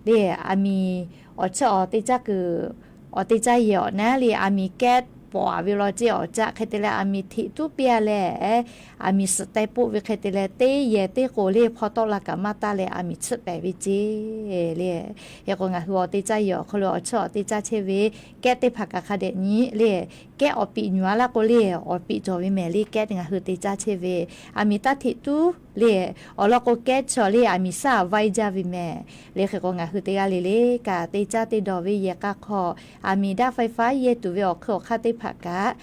le, aˬ miˍ awˬ chiˇ awˬ te caˇ kuiˬ awˬ te caˇ yehˬ awˬ naˉ le aˬ miˍ แก๊ส pawˍ ve law ceˇ awˬ caˆ hk'e te leh aˬ miˍ hteꞈ tuˉ piˇ-a leh, aˬ miˍ suhˍ teh poˆ ve hk'e te leh teˇ yehˬ teˇ k'oˍ le hpaw tawˆ la kaꞈ maˇ taˇ leh aˬ miˍ tsuhˆ pehˍ ve ceˇ le. Hk'e k'o ngaˬ hui awˬ te caˇ yehˬ awˬ hk'aw lo awˬ chiˇ awˬ te caˇ chehˇ ve แก๊ส teˇ hpaˍ kaꞈ hk'a dehꞈ nyi le, แก๊ส awˬ piꞈ nyuˬ-a laˇ k'o le, awˬ piꞈ cawˬ ve mehˍ le. แก๊ส ngaˬ hui te caˇ chehˇ ve aˬ miˍ taˇ hteꞈ tuˉ le, awˬ lawn k'o แก๊ส chaw le aˬ miˍ shaˉ vaiˇ jaˇ ve mehˍ le. Hk'e k'o ngaˬ hui teˇ g'aˇ le le kaꞈ te caˇ te dawˬ ve yehˬ k'a hk'aw aˬ miˍ daˆ ไฟฟ้า yehˇ tuˬ ve awˬ hk'eun awˬ hk'aˇ teˇ hpaˍ kaꞈ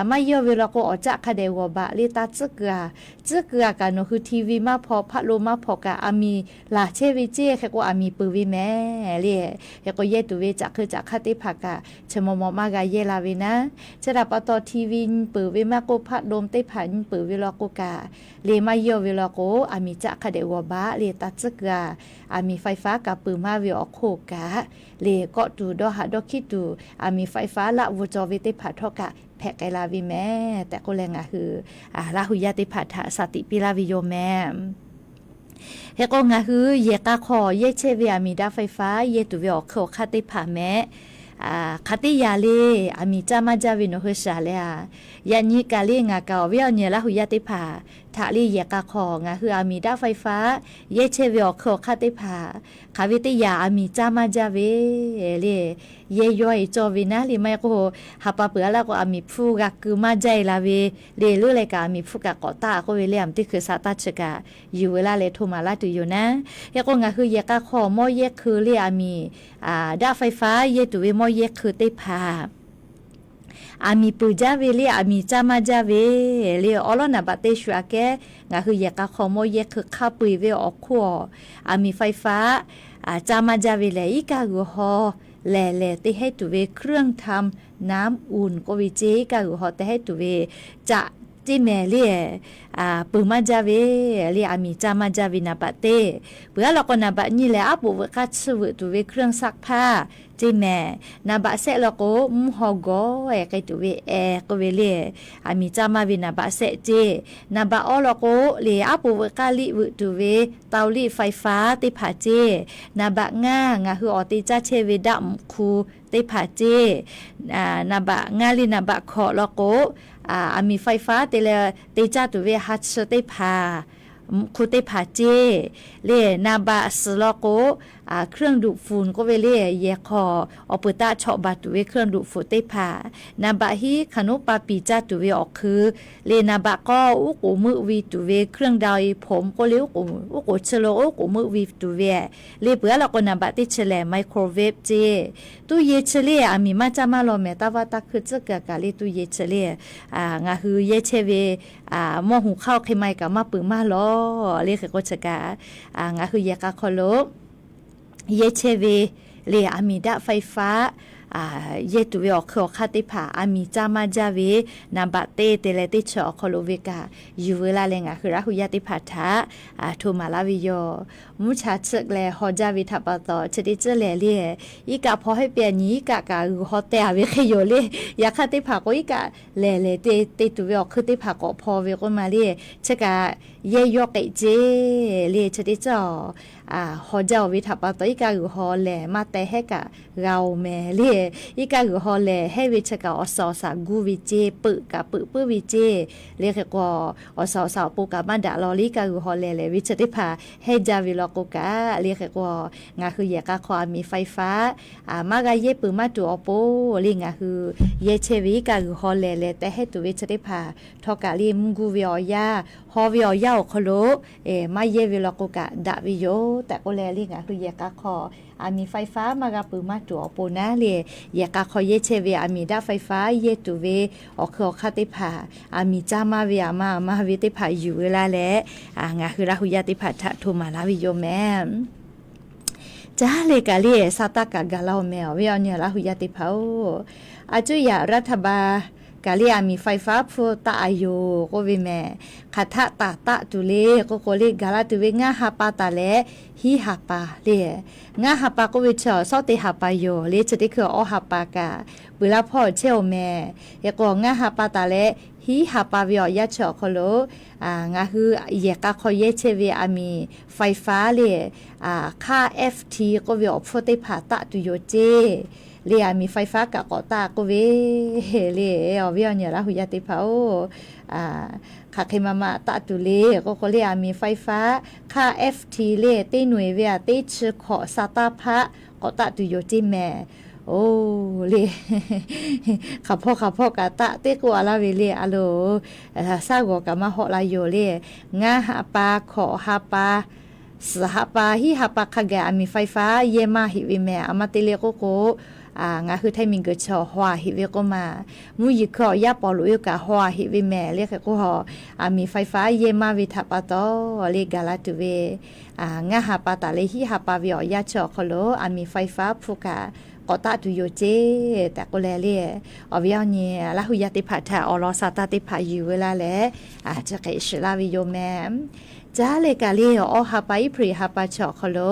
maˇ yawˇ ve law k'o, awˬ caˆ hk'a dehꞈ g'awˬ baꞈ le. Taˇ tcuhˉ kuiˬ-a, tcuhˉ kuiˬ-a kaꞈ nawˬ hui ทีวี maˇ hpaw, พัดลม maˇ hpaw kaꞈ aˬ miˍ laˬ chehˇ ve ceˇ. Hk'e k'o aˬ miˍ peuˬ ve mehˍ le. Hk'e k'o yehˇ tuˬ ve caꞈ hk'eun caꞈ hk'aˇ teˇ hpaˍ kaꞈ chi maw maw maˇ g'a yehˇ la ve naˉ. Chi htaꞈ pa taw ทีวี nyi peuˬ ve maˇ k'oˆ, พัดลม teˇ hpaˍ nyi peuˬ ve law k'o kaꞈ le, maˇ yawˇ ve law k'o aˬ miˍ caˆ hk'a dehꞈ g'awˬ baꞈ le. Taˇ tcuhˉ kuiˬ-a, aˬ miˍ ไฟฟ้า kaꞈ peuˬ maˇ ve awˬ hk'oˆ kaꞈ le, kawˆ tuˬ dawˇ haꞈ dawˇ hkiˉ tuˬ aˬ miˍ ไฟฟ้า laˆ bvuhꞈ cawˬ ve teˇ hpaˍ htawˇ kaꞈ hpehꞈ k'ai la ve mehˍ tehꞈ k'oˆ leh ngaˬ hui Laˇ hu yaˇ teˇ hpaˍ htaꞈ saˍ tiꞈ piˇ laˇ ve yoˬ mehˍ. Hk'e k'o ngaˬ hui yehˬ k'a hk'aw yehˇ chehˇ ve aˬ miˍ daˆ ไฟฟ้า yehˇ tuˬ ve awˬ hk'eun awˬ hk'aˇ teˇ hpaˍ mehˍ. Hk'aˬ teˇ yaꞈ le aˬ miˍ caˇ maˇ jaˇ ve nawˬ hui shaˍ leh-a, yaꞈ nyi kaꞈ le ngaˬ kaꞈ awˬ viˉ awˬ nyi Laˇ hu yaˇ teˇ hpaˍ htaꞈ le yehˬ k'a hk'aw ngaˬ hui aˬ miˍ daˆ ไฟฟ้า yehˇ chehˇ ve awˬ hk'eun awˬ hk'aˇ teˇ hpaˍ hk'aˬ ve teˇ yaꞈ aˬ miˍ caˇ maˇ jaˇ ve le, yehˇ yawˇ-e cawˇ ve naˉ le. Maˇ heˆ k'o haˍ pa peuˬ-a laˇ k'o aˬ miˍ hpfuhˇ g'a keu maˇ jaˇ-e la ve le. Leuˉ leh kaꞈ aˬ miˍ hpfuhˇ kaꞈ k'awꞈ taˆ k'oˆ ve le, aˬ miˍ teˇ hkui saˍ taˇ chi kaꞈ yuˬ veu laˇ leh hto maˍ laˇ tuˬ yoˬ naˉ. Hk'e k'o ngaˬ hui yehˬ k'a hk'aw mawˇ yehˇ hkeu le aˬ miˍ daˆ ไฟฟ้า yehˇ tuˬ ve mawˇ yehˇ hkeu teˇ hpaˍ aˬ miˍ peuˬ jaˇ ve le, aˬ miˍ caˇ maˇ jaˇ ve le. Awˉ lawˉ naˍ baꞈ teˇ shu aꞈ kehˉ ngaˬ hui yehˬ k'a hk'aw mawˇ yehˇ hkeu hk'a peu-eˬ ve awˬ hk'oˆ-a, aˬ miˍ ไฟฟ้า caˇ maˇ jaˇ ve lehˬ, iˉ kaˆ g'uiˬ haw lehˬ lehˬ te hehˉ tuˬ ve เครื่องทำน้ำอุ่น k'oˆ ve ceˇ, iˉ kaˆ g'uiˬ haw te hehˉ tuˬ ve caꞈ ceˇ mehˍ le, peuˬ maˇ jaˇ ve le, aˬ miˍ caˇ maˇ jaˇ ve naˍ baꞈ teˇ. Peuˬ-a law k'o naˍ baꞈ nyiˇ lehˬ, aˉ poꞈ veuꞈ k'aˇ chiˇ veuꞈ tuˬ ve เครื่องซักผ้า ceˇ mehˍ. Naˍ baꞈ sehˆ law k'o mvuhˇ haw gawˬ-e k'ai tuˬ ve eh k'oˆ ve le, aˬ miˍ caˇ maˇ ve naˍ baꞈ sehˆ ceˇ. Naˍ baꞈ awˇ law k'o le, aˉ poꞈ veuꞈ k'aˇ liˆ veuꞈ tuˬ ve เตารีดไฟฟ้า teˇ hpaˍ ceˇ. Naˍ baꞈ ngaˇ ngaˬ hui awˬ te caˇ chehˇ ve daˆ mvuhꞈ hk'u teˇ hpaˍ ceˇ. Naˍ baꞈ ngaˇ le naˍ baꞈ hkawꞈ law k'o, aˬ miˍ ไฟฟ้า te leh te caˇ tuˬ ve ha chi teˇ hpaˍ, mvuhꞈ hk'u teˇ hpaˍ ceˇ. Le naˍ baꞈ suhˍ law k'o, เครื่องดูดฝุ่น k'oˆ ve le, yehˬ hk'aw awˬ peuˬ taˆ chawꞈ baˬ tuˬ ve เครื่องดูดฝุ่น teˇ hpaˍ, naˍ baꞈ hiˉ hk'aˬ noˉ pa piˍ caˇ tuˬ ve awˬ hk'eun le, naˍ baꞈ k'awˇ uˉ k'oˍ meuˆ ve tuˬ ve เครื่องเดาผม k'oˆ le, uˉ k'oˍ chi lo uˉ k'oˍ meuˆ ve tuˬ ve le, peuˬ aˉ law k'o naˍ baꞈ teˇ chi lehˬ microwave ceˇ, ตู้เย็น chi le, aˬ miˍ maˇ caˇ maˇ law mehˍ, taˇ vaˇ taˇ hkui tcuhˉ kaꞈ kaꞈ le ตู้เย็น chi le, ngaˬ hui yehˇ chehˇ ve หม้อหุงข้าว hk'e ma e kaꞈ maˇ peuˬ maˇ lawˬ le. Hk'e k'o chi kaꞈ ngaˬ hui yehˬ k'a hk'aw lo yehˇ chehˇ ve le, aˬ miˍ daˆ ไฟฟ้า yehˇ tuˬ ve awˬ hk'eun awˬ hk'aˇ teˇ hpaˍ aˬ miˍ caˇ maˇ jaˇ ve, naˍ baꞈ teˇ te leh teˇ chi awˬ hk'aw lo ve kaꞈ yuˬ veu laˇ leh ngaˬ hui Laˇ hu yaˇ teˇ hpaˍ htaꞈ hto maˍ laˇ ve yoˬ. Mvuhˇ cha tsuhˆ leh haw jaˇ ve htaꞈ pa taw chi teˇ tcuhˉ lehˬ le, iˉ kaˆ hpaw hehˉ pehˇ nyi iˉ kaˆ kaꞈ g'uiˬ haw teh a ve hk'e yoˬ le. Yaꞈ hk'aˇ teˇ hpaˍ k'o iˉ kaˆ lehˬ lehˬ te te tuˬ ve awˬ hk'eun teˇ hpaˍ k'awꞈ hpaw ve k'oˆ ma le, chi kaꞈ yehˇ yawˇ k'ehꞈ ceˇ le. Chi teˇ tcuhˉ haw jaˇ-oˬ ve htaꞈ pa taw iˉ kaˆ g'uiˬ haw lehˬ maˇ teh hehˉ kaꞈ g'a-oˬ mehˍ le. Iˉ kaˆ g'uiˬ haw lehˬ hehˉ ve chi kaꞈ awˬ suhˍ awˬ shaˍ gu ve ceˇ, peuꞈ kaꞈ peuꞈ puiˉ ve ceˇ le. Hk'e k'o awˬ suhˍ awˬ shaˍ awˬ pon kaꞈ maˇ daꞈ law le. Iˉ kaˆ g'uiˬ haw lehˬ lehˬ ve chi teˇ hpaˍ hehˉ jaˇ ve law k'o kaꞈ le. Hk'e k'o ngaˬ hui yehˬ k'a hk'aw aˬ miˍ ไฟฟ้า maˇ g'a yehˇ peuˬ maˇ tuˬ awˬ pon le, ngaˬ hui yehˇ chehˇ ve iˉ kaˆ g'uiˬ haw lehˬ lehˬ teh hehˉ tuˬ ve chi teˇ hpaˍ htawˇ kaꞈ le mvuhˇ gu ve awˬ yanˇ, haw ve awˬ yanˇ awˬ hk'aw lo maˇ yehˇ ve law k'o kaꞈ daꞈ ve yoˬ tehꞈ k'oˆ leh le, ngaˬ hui yehˬ k'a hk'aw aˬ miˍ ไฟฟ้า maˇ g'a peuˬ maˇ tuˬ awˬ pon naˉ le, yehˬ k'a hk'aw yehˇ chehˇ ve aˬ miˍ daˆ ไฟฟ้า yehˇ tuˬ ve awˬ hk'eun awˬ hk'aˇ teˇ hpaˍ aˬ miˍ caˇ maˇ ve aˬ ma aˬ ma ve teˇ hpaˍ yuˬ veu laˇ leh, ngaˬ hui Laˇ hu yaˇ teˇ hpaˍ htaꞈ hto maˍ laˇ ve yoˬ mehˍ. Caˇ le kaꞈ le, sa taˇ kaꞈ gaˬ la-oˬ mehˍ, awˬ viˉ awˬ nyi Laˇ hu yaˇ teˇ hpaˍ-oˬ. Aˬ cuˇ yaꞈ รัฐบาล kaꞈ le aˬ miˍ ไฟฟ้า hpfuhˇ taˆ a yoˬ k'oˆ ve mehˍ. Hk'aˬ htaˆ taˍ taˆ tuˬ le k'oˆ k'o le, gaˬ la tuˬ ve ngaˇ ha pa taˍ leh hiˉ ha pa le. Ngaˇ ha pa k'oˆ ve chi awˬ shawˉ teˇ ha pa yoˬ le, chi teˇ hkui awˇ ha pa kaꞈ peuˬ laˇ hpawˇ chehˇ-oˬ mehˍ. Hk'e k'o ngaˇ ha pa taˍ leh hiˉ ha pa ve awˬ yanˇ chi awˬ hk'aw lo ngaˬ hui yehˬ k'a hk'aw yehˇ chehˇ ve aˬ miˍ ไฟฟ้า le, hk'aˇ เอฟที k'oˆ ve awˬ hpfuhˇ teˇ hpaˍ taˆ tuˬ yoˬ ceˇ. Le aˬ miˍ ไฟฟ้า kaꞈ k'awꞈ taˆ k'oˆ ve le, awˬ viˉ awˬ nyi Laˇ hu yaˇ teˇ hpaˍ-oˬ. Hk'aˬ hk'e ma ma taˆ tuˬ le k'oˆ k'o le, aˬ miˍ ไฟฟ้า hk'aˇ เอฟที le teˇ noꞈ e ve aꞈ teˇ chi hkawꞈ sa taˇ hpaˆ k'awꞈ taˆ tuˬ yoˬ ceˇ mehˍ. Oˬ le, hk'aˬ hpawˇ hk'aˬ hpawˇ kaꞈ taˆ teˇ k'oˆ a laˇ ve le, a loˬ, shaˉ g'awˬ kaꞈ maˇ hawˆ la yoˬ le. Ngaˇ ha pa, hkawꞈ ha pa, suhˍ ha pa, hiˉ ha pa hk'a gaˬ aˬ miˍ ไฟฟ้า yehˇ maˇ heꞈ ve mehˍ. A ma te le k'oˆ k'o, ngaˬ hui ไทย miˬguiˬ chaw haw a heꞈ ve k'oˆ ma, mvuhˇ yeˬ hkui awˬ yanˇ paw loꞈ-e kaꞈ haw a heꞈ ve mehˍ le. Hk'e k'o aˬ miˍ ไฟฟ้า yehˇ maˇ ve htaꞈ pa taw le, gaˬ la tuˬ ve ngaˇ ha pa taˍ leh hiˉ ha pa ve awˬ yanˇ chi awˬ hk'aw lo aˬ miˍ ไฟฟ้า hpfuhˇ kaꞈ k'awꞈ taˆ tuˬ yoˬ ceˇ tehꞈ k'oˆ leh le, awˬ viˉ awˬ nyi Laˇ hu yaˇ teˇ hpaˍ htaꞈ awˬ lawn sa taˇ teˇ hpaˍ yuˬ veu laˇ leh, chi hk'e shiˍ laˇ ve yoˬ mehˍ. Caˇ le kaꞈ le, awˇ ha pa April ha pa chi awˬ hk'aw lo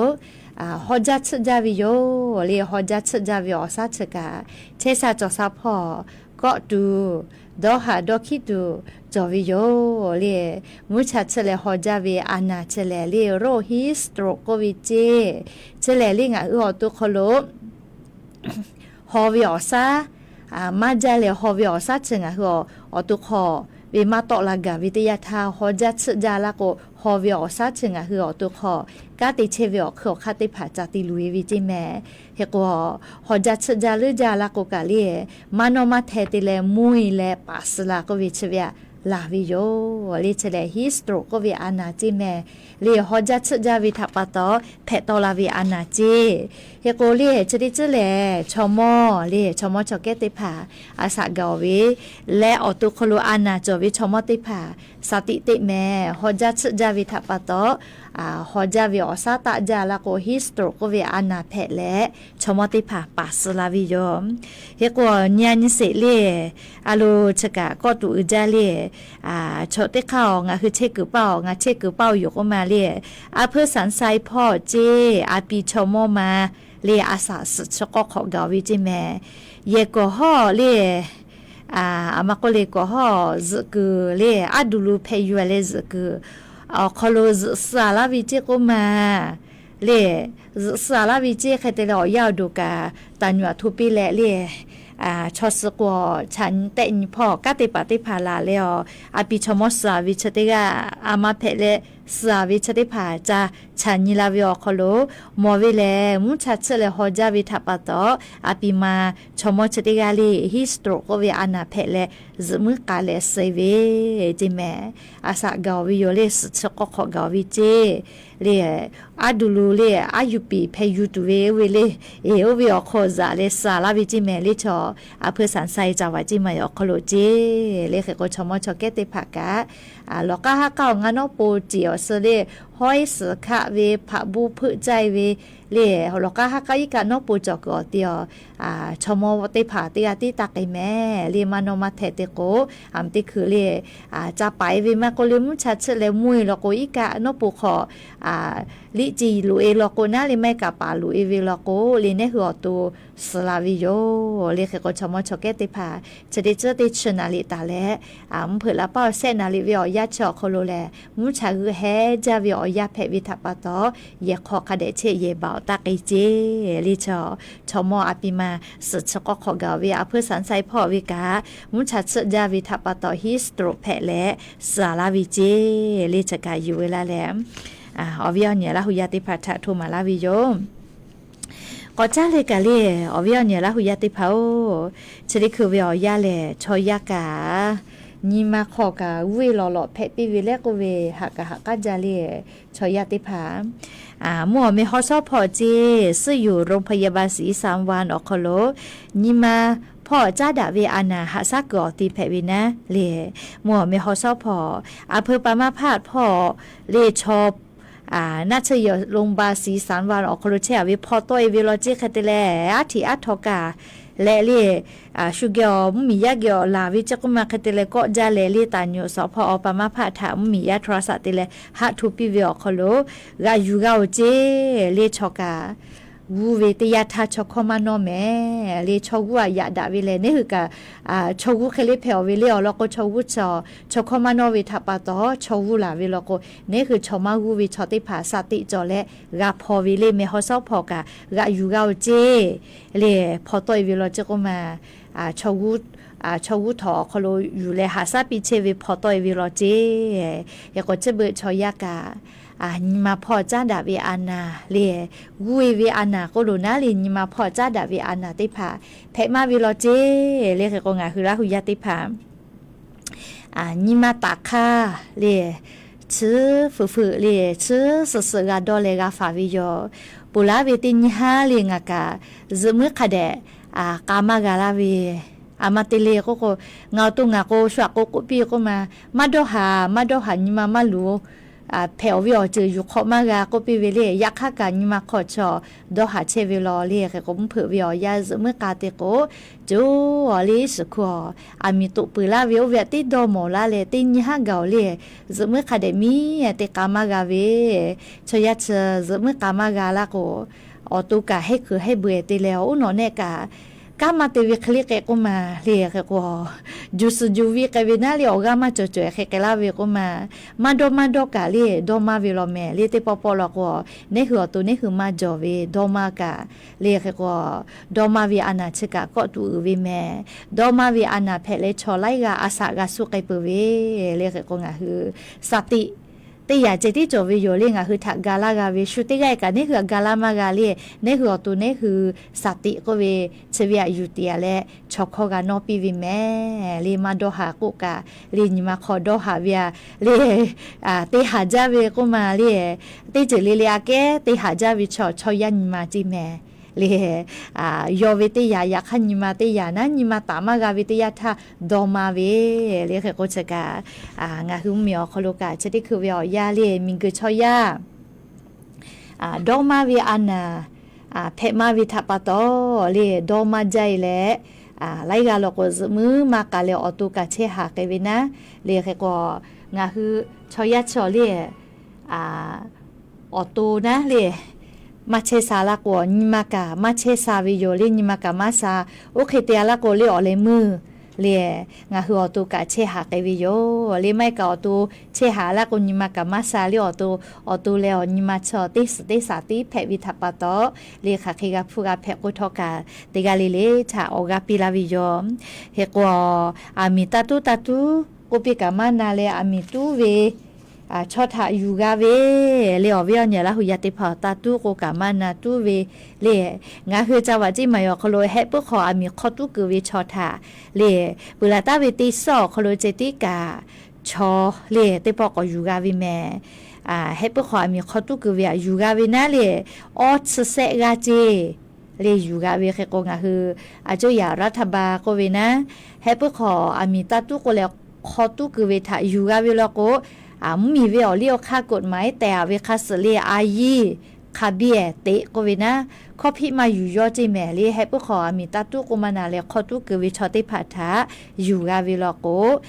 haw jaˇ tsuhˆ jaˇ ve yoˬ le. Haw jaˇ tsuhˆ jaˇ ve awˬ shaˉ chi kaꞈ chehˇ sha cawˬ sha hpawˇ kawˆ tuˬ, dawˇ haˍ dawˇ hkiˉ tuˬ cawˬ ve yoˬ le. Mvuhˇ cha tsuhˆ leh haw jaˇ ve a naˍ chi lehˬ le, โรค heat stroke k'oˆ ve ceˇ. Chi lehˬ le ngaˬ hui awˬ to hk'aw lo haw ve awˬ shaˉ maˇ jaˇ leh, haw ve awˬ shaˉ chi ngaˬ hui awˬ to hk'aw ve maˇ tawˆ la gaˬ ve teˇ yanˇ htaˇ, haw jaˇ tsuhˆ jaˇ laˇ k'o, haw ve awˬ shaˉ chi ngaˬ hui awˬ to hk'aw kanˉ te chehˇ ve awˬ hk'eun awˬ hk'aˇ teˇ hpaˍ ca te luˬ e ve ceˇ mehˍ. Hk'e k'o, haw jaˇ tsuhˆ jaˇ leuˉ jaˇ laˇ k'o kaꞈ le, maˇ nawˇ maˇ hteh te leh mvuhˇ e leh paˍ suh la k'oˆ ve chi ve aꞈ laˬ ve yoˬ le. Chi lehˬ heat stroke k'oˆ ve a naˍ ceˇ mehˍ. Le haw jaˇ tsuhˆ jaˇ ve htaꞈ pa taw hpehꞈ taw la ve a naˍ ceˇ. Hk'e k'o le chi teˇ tcuhˉ lehˬ, chaw mawˇ le, chaw mawˇ chaw kehˉ teˇ hpaˍ a shaꞈ gaˬ-oˬ ve leh awˬ to hk'aw lo a naˍ cawˬ ve chaw mawˇ teˇ hpaˍ shaˍ tiꞈ teꞈ mehˍ. Haw jaˇ tsuhˆ jaˇ ve htaꞈ pa taw, haw jaˇ ve awˬ shaˉ taˆ jaˇ laˇ k'o heat stroke k'oˆ ve a naˍ hpehꞈ leh chaw mawˇ teˇ hpaˍ paˍ suh la ve yoˬ. Hk'e k'o nyi a nyi sheˍ le, a lo chi kaꞈ kawˆ tuˬ uiˍ jaˇ le. Chaw teˇ hk'aˇ-oˬ, ngaˬ hui chehˇ kuiˬ paˇ-oˬ, ngaˬ chehˇ kuiˬ paˇ-oˬ yoˬ k'oˆ ma le. A hpuiˇ saˍ saiˉ hpawˇ ceˇ, a pi chaw mawˇ ma le, a shaꞈ suhˍ chi k'awˇ hk'awꞈ gaˬ ve ceˇ mehˍ. Yehˬ kawˍ hawˇ le, a ma k'oˆ le, kawˍ hawˇ zuhꞈ kuiˬ le, aˉ duˬ lo hpeh yuˬ leh zuhꞈ kuiˬ awˬ hk'aw lo zuhꞈ suh a laˇ ve ceˇ k'oˆ ma le. Zuhꞈ suh a laˇ ve ceˇ hk'e te leh awˬ yanˇ awˬ duˬ kaꞈ taˍ nyuꞈ aꞈ hto piˇ leh le, chaw suh k'o chaꞈ nyi tehˆ nyi hpawˇ kanˉ te paˍ teˇ hpaˍ laˬ leh, a pi chaw mawˇ suh a ve chi teˇ g'aˇ a ma hpehꞈ leh suh-a ve chi teˇ hpaˍ ca chaꞈ nyi la ve awˬ hk'aw lo mawˬ ve lehˬ, mvuhˇ cha chiˆ leh haw jaˇ ve htaꞈ pa taw, a pi ma chaw mawˇ chi teˇ g'aˇ le heat stroke k'oˆ ve a naˬ hpehꞈ leh, zuhꞈ muiˉ k'a leh suh-e ve ceˇ mehˍ. A shaꞈ gaˬ-oˬ ve yoˬ le, suhˍ chi k'awˇ hk'awꞈ gaˬ-oˬ ve ceˇ le. Aˉ duˬ lo le, aˉ yuˬ piˍ hpeh yuˬ tuˬ ve oˇ ve le, eˬ, oˇ ve awˬ hk'aw zaꞈ leh suh-a laˇ ve ceˇ mehˍ le. Chaw a hpui saˍ sai ca vaꞈ ceˇ ma awˬ hk'aw lo ceˇ le. Hk'e k'o, chaw mawˇ chaw kehˉ teˇ hpaˍ kaꞈ, lawˬ k'aˉ haˉ k'aˉ awˬ ngaˇ nawˉ po tiꞈ awˬ suh le, hawˉ-eˉ suhˍ hkaˆ ve hpaꞈ buˇ hpeuˆ caˇ-e ve le, lawˬ k'aˉ haˉ k'aˉ iˉ kaˆ nawˉ po cawˬ kuiˬ awˬ te awˬ, chaw mawˇ teˇ hpaˍ teˇ g'aˇ tiˉ taˇ k'ai mehˍ le. Maˇ nawˇ maˇ hteh te k'o, a meh teˇ hkui le, ca paˍ-e ve maˇ k'oˆ le, mvuhˇ cha chiˆ leh mvuhˇ-e law k'o, iˉ kaˆ nawˉ po hk'aw liꞈ ce loꞈ-e law k'o naˉ le, maˇ heˆ kaꞈ paˍ loꞈ-e ve law k'o le, neˉ hui awˬ to suh la ve yoˬ le. Hk'e k'o, chaw mawˇ chaw kehˉ teˇ hpaˍ chi teˇ tcuhˉ teˇ chi naˍ riˍ taˍ leh, mvuhˇ hpeuꞈ la paˇ awˬ shehˆ naˍ riˍ ve awˬ yanˇ chi awˬ hk'aw lo lehˬ, mvuhˇ cha g'euˆ hehˉ jaˇ ve awˬ yanˇ hpehꞈ ve htaꞈ pa taw, yehˬ hk'aw hk'a dehꞈ chehˇ yehˬ baˬ awˬ taˇ k'ai ceˇ le. Chaw, chaw mawˇ a pi ma suhˍ chi k'awˇ hk'awꞈ gaˬ ve a hpui saˍ sai hpawˇ ve kaꞈ, mvuhˇ cha chiˆ jaˇ ve htaꞈ pa taw heat stroke hpehꞈ leh suh-a laˇ ve ceˇ le. Chi kaꞈ yuˬ ve laˇ leh, awˬ viˉ awˬ nyi Laˇ hu yaˇ teˇ hpaˍ htaꞈ hto maˍ laˇ ve yoˬ. K'awꞈ caˉ leh kaꞈ le, awˬ viˉ awˬ nyi Laˇ hu yaˇ teˇ hpaˍ-oˬ, chi teˇ hkui ve awˬ yanˇ lehˬ, chaw yaˇ kaꞈ nyi ma hk'aw kaꞈ g'uˇ-e lawꞈ lawꞈ hpehꞈ piˇ ve leh k'oˆ ve, haꞈ kaꞈ haꞈ k'aˉ jaˇ le. Chaw yaˇ teˇ hpaˍ, mvuhˇ awˬ meh haw shawˉ hpawˇ ceˇ, suhˉ yuˬ โรงพยาบาลศรีสังวาล awˬ hk'aw lo nyi ma hpawˇ caˉ daꞈ ve a naˍ haꞈ shaˉ kuiˬ awˬ te hpehꞈ ve naˉ le. Mvuhˇ awˬ meh haw shawˉ hpawˇ, a hpui pa maˇ hpaˆ hpawˇ le chaw naˆ tsuhˇ yehˬ โรงพยาบาลศรีสังวาล awˬ hk'aw lo chehˇ-a ve hpawˇ tawˆ-e ve law ceˇ hk'e te leh, aˉ htiꞈ aˉ htaw kaꞈ leh le, shu geh awˬ mvuhˇ miˬ yaˇ geh awˬ laˬ ve ceˇ k'oˆ ma hk'e te leh kawˆ jaˇ leh le, taˍ nyi awˬ suhˍ hpawˇ awˬ pa maˇ hpaˆ htaꞈ mvuhˇ miˬ yaˇ โทรศัพท์ te leh haˆ hto piˇ ve awˬ hk'aw lo g'a yuˬ g'a-oˬ ceˇ le. Chaw kaꞈ g'uˇ ve teˇ yanˇ htaˇ chaw hkawˇ maˇ nawˇ mehˍ le. Chaw g'uˇ aꞈ yaꞈ daꞈ ve lehˬ, neˉ hui kaꞈ chaw g'uˇ hk'e le hpehꞈ-aˬ ve le. Awˬ lawn k'o, chaw g'uˇ chaw, chaw hkawˇ maˇ nawˇ ve htaꞈ pa taw chaw g'uˇ laˬ ve law k'o, neˉ hui chaw maˇ g'uˇ ve chaw teˇ hpaˍ shaˍ tiꞈ cawˬ leh g'a hpaw ve le. Meh haw shawˉ hpawˇ kaꞈ g'a yuˬ g'a-oˬ ceˇ le. Hpaw tawˆ-e ve law ceˇ k'oˆ ma, chaw g'uˇ htawꞈ awˬ hk'aw lo yuˬ leh haꞈ shaˉ piˇ chehˇ ve hpaw tawˆ-e ve law ceˇ. Hk'e k'o, chi beuꞈ chaw yaˇ kaꞈ nyi ma hpawˇ caˉ daꞈ ve a naˍ le, g'uˇ-e ve a naˍ k'oˆ lo naˉ le, nyi ma hpawˇ caˉ daꞈ ve a naˍ teˇ hpaˍ hpehꞈ maˇ ve law ceˇ le. Hk'e k'o, ngaˬ hui Laˇ hu yaˇ teˇ hpaˍ nyi ma taˍ hk'aˇ le, chi fuiˍ fuiˍ le, chi suhˍ suhˍ g'a dawˇ leh g'a faˍ ve yoˬ. Ponˬ laˇ ve teˇ nyi haˉ le ngaˬ kaꞈ zuhꞈ muiˉ hk'a dehꞈ k'a maˇ g'a laˇ ve, a ma te le k'oˆ k'o, ngaˬ awˬ to ngaˬ k'o shu aꞈ k'o k'oˆ piˇ k'oˆ ma, maˇ dawˇ haˍ, maˇ dawˇ haˍ, nyi ma maˇ luˬ hpehꞈ-aˬ ve awˬ ceuˬ yuˬ hk'awꞈ maˇ g'a k'oˆ piˇ ve le. Yaꞈ hk'aˇ kaꞈ nyi ma hk'aw chaw dawˇ haˍ chehˇ ve law le. Hk'e k'o, mvuhˇ hpeuꞈ ve awˬ yanˇ zuhꞈ muiˉ k'a te k'o, co awˬ le shiˍ hku awˬ aˬ miˍ toꞈ peuˬ laˇ ve oˇ ve aꞈ teˇ dawˇ mawˬ laˇ leh teˇ nyi haˉ gaˬ-oˬ le. Zuhꞈ muiˉ hk'a dehꞈ miˇ te k'a maˇ g'a ve, chaw yaˇ chi zuhꞈ muiˉ k'a maˇ g'a laˇ k'o, awˬ to kaꞈ heˆ kuiˬ heˆ beuꞈ te leh, oˇ nawˬ nehˆ kaꞈ kanˉ maˇ te ve hk'e le k'ai k'oˆ ma le. Hk'e k'o, juˬ suhˍ juˬ ve k'ai ve naˉ le, awˬ g'aˇ maˇ cawˬ cawˬ hk'e k'ai laˇ ve k'oˆ ma, maˇ dawˇ maˇ dawˇ kaꞈ le, dawˇ maˇ ve law mehˍ le. Teˇ pawˆ pawˆ law k'o, neˉ hui awˬ to neˉ hui maˇ jawˬ ve dawˇ maˇ kaꞈ le. Hk'e k'o, dawˇ maˇ ve a naˍ chi kaꞈ kawˆ tuˬ uiˍ ve mehˍ. Dawˇ maˇ ve a naˍ hpehꞈ leh chaw laiˉ g'aˇ a shaꞈ g'a suh k'ai peuˬ ve le. Hk'e k'o, ngaˬ hui shaˍ tiꞈ teˇ yanˇ ceh tiˉ cawˬ ve yoˬ le. Ngaˬ hui htaꞈ ga laˇ g'a ve shu teˇ g'aˇ kaꞈ neˉ hui htaꞈ ga laˇ maˇ g'a le. Neˉ hui awˬ to neˉ hui shaˍ tiꞈ k'oˆ ve chi ve aꞈ yuˬ tiꞈ-a leh chaw hkawˇ g'a nawˇ piˇ ve mehˍ le. Maˇ dawˇ haˍ k'oˆ kaꞈ le, nyi ma hk'aw dawˇ haˍ ve-a le, teˇ haˍ jaˇ ve k'oˆ ma le. Teˇ ceuˬ le le aꞈ kehˉ teˇ haˍ jaˇ ve chaw, chaw yaˇ nyi ma ceˇ mehˍ le. Yaw ve teˇ yanˇ, yaꞈ hk'aˇ nyi ma teˇ yanˇ naˉ, nyi ma taˍ maˇ g'a ve teˇ yanˇ htaˇ dawˇ maˇ ve le. Hk'e k'o, chi kaꞈ ngaˬ hui mvuhˇ miˬ awˬ hk'aw lo kaꞈ chi teˇ hkui ve awˬ yanˇ le, miˬ guiˬ chaw yaˇ dawˇ maˇ ve a naˍ hpehꞈ maˇ ve htaꞈ pa taw le, dawˇ maˇ jaˇ-e leh, laiˉ g'aˇ law k'o zuhꞈ muiˉ maˇ k'a leh awˬ to kaꞈ chehˇ haˍ k'ai ve naˉ le. Hk'e k'o, ngaˬ hui chaw yaˇ chi awˬ le awˬ to naˉ le, maˇ chehˇ sha laˇ k'o, nyi ma kaꞈ maˇ chehˇ sha ve yoˬ le. Nyi ma kaꞈ maˇ sha. Oˇ hk'e te-a laˇ k'o le, awˬ leh meuˇ le, ngaˬ hui awˬ to kaꞈ chehˇ haˍ k'ai ve yoˬ le. Maˇ heˆ kaꞈ awˬ to chehˇ haˍ laˇ k'o, nyi ma kaꞈ maˇ sha le. Awˬ to, awˬ to leh awˬ nyi ma chi teˇ suhˍ teˇ shaˍ tiˉ hpehꞈ ve htaꞈ pa taw le, hk'aˬ hk'e g'a hpuˇ g'a hpehꞈ k'oˆ htawˇ kaꞈ, teˇ g'aˇ le le htaꞈ awˬ g'aˇ piˇ laˇ ve yoˬ. Hk'e k'o, aˬ miˍ taˇ tuˉ taˇ tuˉ k'oˆ piˇ kaꞈ maˇ na leh, aˬ miˍ tuˉ ve chaw htaꞈ yuˬ g'a ve le. Awˬ viˉ awˬ nyi Laˇ hu yaˇ teˇ hpaˍ, taˇ tuˉ k'o kaꞈ maˇ na tuˉ ve le. Ngaˬ hui ca vaꞈ ceˇ maˍ awˬ hk'aw lo hehˆ puiˉ hk'aw aˬ miˍ hk'aw tuˉ keu ve chaw htaꞈ le, peuˬ laˬ taˍ ve teˇ suhˉ awˬ hk'aw lo ceh tiˉ kaꞈ chaw le teˇ pawˆ k'awꞈ yuˬ g'a ve mehˍ. Hehˆ puiˉ hk'aw aˬ miˍ hk'aw tuˉ keu ve htaꞈ yuˬ g'a ve naˉ le, awˇ chi sehˆ g'aˇ ceˇ le yuˬ g'a ve. Hk'e k'o ngaˬ hui aˬ cuˇ yaꞈ raˇ htaˇ ba k'oˆ ve naˉ, hehˆ puiˉ hk'aw aˬ miˍ taˇ tuˉ k'o leh hk'aw tuˉ keu ve htaꞈ yuˬ g'a ve law k'o, mvuhˇmiˬ ve awˬ liˇ awˬ hk'aˇ กฎหมาย tehꞈ a ve hk'a suhˍ le a yiˇ hk'a biˇ ehˍ teꞈ k'oˆ ve naˉ, hkawˇ hpiˆ maˇ yuˬ yawˇ ceˇ mehˍ le. Hehˆ puiˉ hk'aw aˬ miˍ taˇ tuˉ k'o maˇ na leh hk'aw tuˉ keu ve chaw teˇ hpaˍ htaꞈ yuˬ g'a ve law k'o,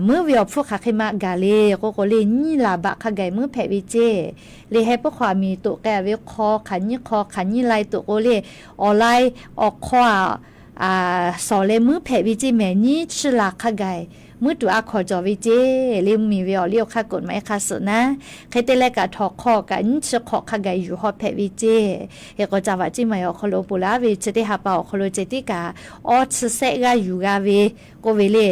meuˉ ve awˬ hpfuhˇ hk'aˬ hk'e ma gaˬ le k'oˆ k'o le, nyiˇ laˬ baꞈ hk'a gaˬ meuˉ hpehꞈ ve ceˇ le. Hehˆ puiˉ hk'aw aˬ miˍ toꞈ k'ai ve hk'aw hk'aˬ nyiˇ hk'aw hk'aˬ nyiˇ lai toꞈ k'o le, awˬ lai awˬ hk'aw aˬ sawˍ leh meuˉ hpehꞈ ve ceˇ mehˍ. Nyiˇ chi laˬ hk'a gaˬ meuˉ tuˬ a hkawnˍ cawˬ ve ceˇ le. Mvuhˇmiˬ ve awˬ liˇ awˬ hk'aˇ กฎหมาย hk'a suhˍ naˉ, hk'e te leh kaꞈ htawnˍ hk'aw kaꞈ nyiˇ chi hk'awꞈ hk'a gaˬ yuˬ haw hpehꞈ ve ceˇ. Hk'e k'o ca vaꞈ ceˇ maˍ awˬ hk'aw lo ponˬ laˇ ve chi teˇ ha pa awˬ hk'aw lo ceh tiˉ kaꞈ awˇ chi sehˆ g'aˇ yuˬ g'a ve k'oˆ ve le.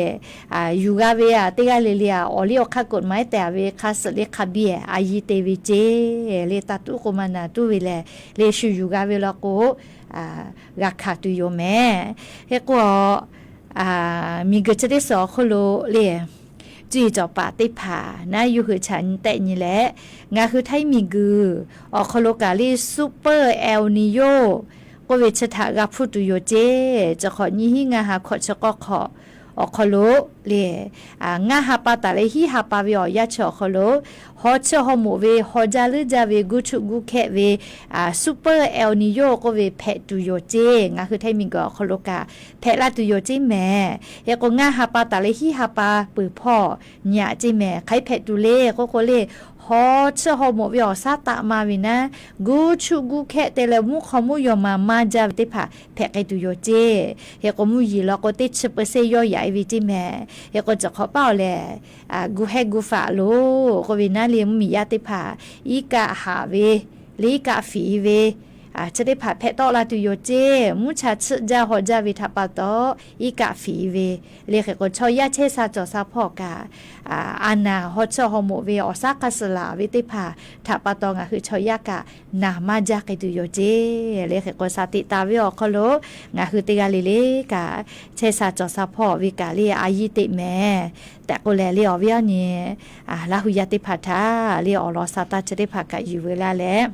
Yuˬ g'a ve aˬ teˇ g'aˇ le le aˬ awˬ liˇ awˬ hk'aˇ กฎหมาย tehꞈ a ve hk'a suhˍ le hk'a biˇ ehˍ a yiˇ te ve ceˇ le. Taˇ tuˉ k'o maˇ na tuˉ ve lehˬ le, shu yuˬ g'a ve law k'o g'a hkanˍ tuˬ yoˬ mehˍ. Hk'e k'o miˬguiˬ chi teˇ suhˍ awˬ hk'oˆ lo le, cuˇ yiˍ cawˬ paˍ teˇ hpaˍ naˉ, yawˇ hui chaꞈ nyi tehˆ nyi leh, ngaˬ hui Htaiˇ miˬguiˬ awˬ hk'aw lo kaꞈ le Super El Niño k'oˆ ve chi htaꞈ g'a hpuˇ tuˬ yoˬ ceˇ. Chi hk'awꞈ nyiˇ hinˉ ngaˇ ha hkawꞈ chi k'awˇ hk'awꞈ awˬ hk'aw lo le, ngaˇ ha pa taˍ leh hiˉ ha pa ve awˬ yanˇ chi awˬ hk'aw lo haw chiˇ haw moꞈ ve haw jaˇ leuˉ jaˇ ve guˇ chuˆ guˇ hkehˆ ve Super El Niño k'oˆ ve hpehꞈ tuˬ yoˬ ceˇ. Ngaˬ hui Htaiˇ miˬguiˬ awˬ hk'aw lo kaꞈ hpehꞈ la tuˬ yoˬ ceˇ mehˍ. Hk'e k'o ngaˇ ha pa taˍ leh hiˉ ha pa peuˬ hpawˇ nyi aꞈ ceˇ mehˍ. Hk'aˬ hk'e hpehꞈ tuˬ le k'oˆ k'o le, haw chiˇ haw moꞈ ve awˬ saˉ taˆ ma ve naˉ, guˇ chuˆ guˇ hkehˆ te leh mvuhˇ hk'aw mvuhˇ yaw ma maˇ jaˇ ve teˇ hpaˍ hpehꞈ k'ai tuˬ yoˬ ceˇ. Hk'e k'o mvuhˇ yeˬ law k'o teˇ chi เปอร์เซ็นต์ yawˇ yaꞈ e ve ceˇ mehˍ. Hk'e k'o chi hk'awꞈ paˉ awˬ lehˬ, gu hehˆ gu faꞈ loˬ k'oˆ ve naˉ le, mvuhˇmiˬ yaˇ teˇ hpaˍ iˉ kaˆ haꞈ ve le, iˉ kaˆ fiˍ ve chi teˇ hpaˍ hpehꞈ tawˆ la tuˬ yoˬ ceˇ. Mvuhˇ cha chiˆ jaˇ haw jaˇ ve htaꞈ pa taw iˉ kaˆ fiˍ ve le. Hk'e k'o chaw yaˇ chehˇ sha cawˬ sha hpawˇ kaꞈ, a naˍ haw chiˇ haw moꞈ ve awˬ saˉ hk'a suhˍ laˬ ve teˇ hpaˍ htaꞈ pa taw ngaˬ hui chaw yaˇ kaꞈ naˍ maˇ jaˇ k'ai tuˬ yoˬ ceˇ le. Hk'e k'o shaˍ tiꞈ taˍ ve awˬ hk'aw lo ngaˬ hui teˇ g'aˇ le le kaꞈ chehˇ sha cawˬ sha hpawˇ ve kaꞈ le a yiˇ teꞈ mehˍ tehꞈ k'oˆ leh le, awˬ viˉ awˬ nyi Laˇ hu yaˇ teˇ hpaˍ htaꞈ le awˬ lawn sha taˇ chi teˇ hpaˍ kaꞈ yuˬ ve laˇ leh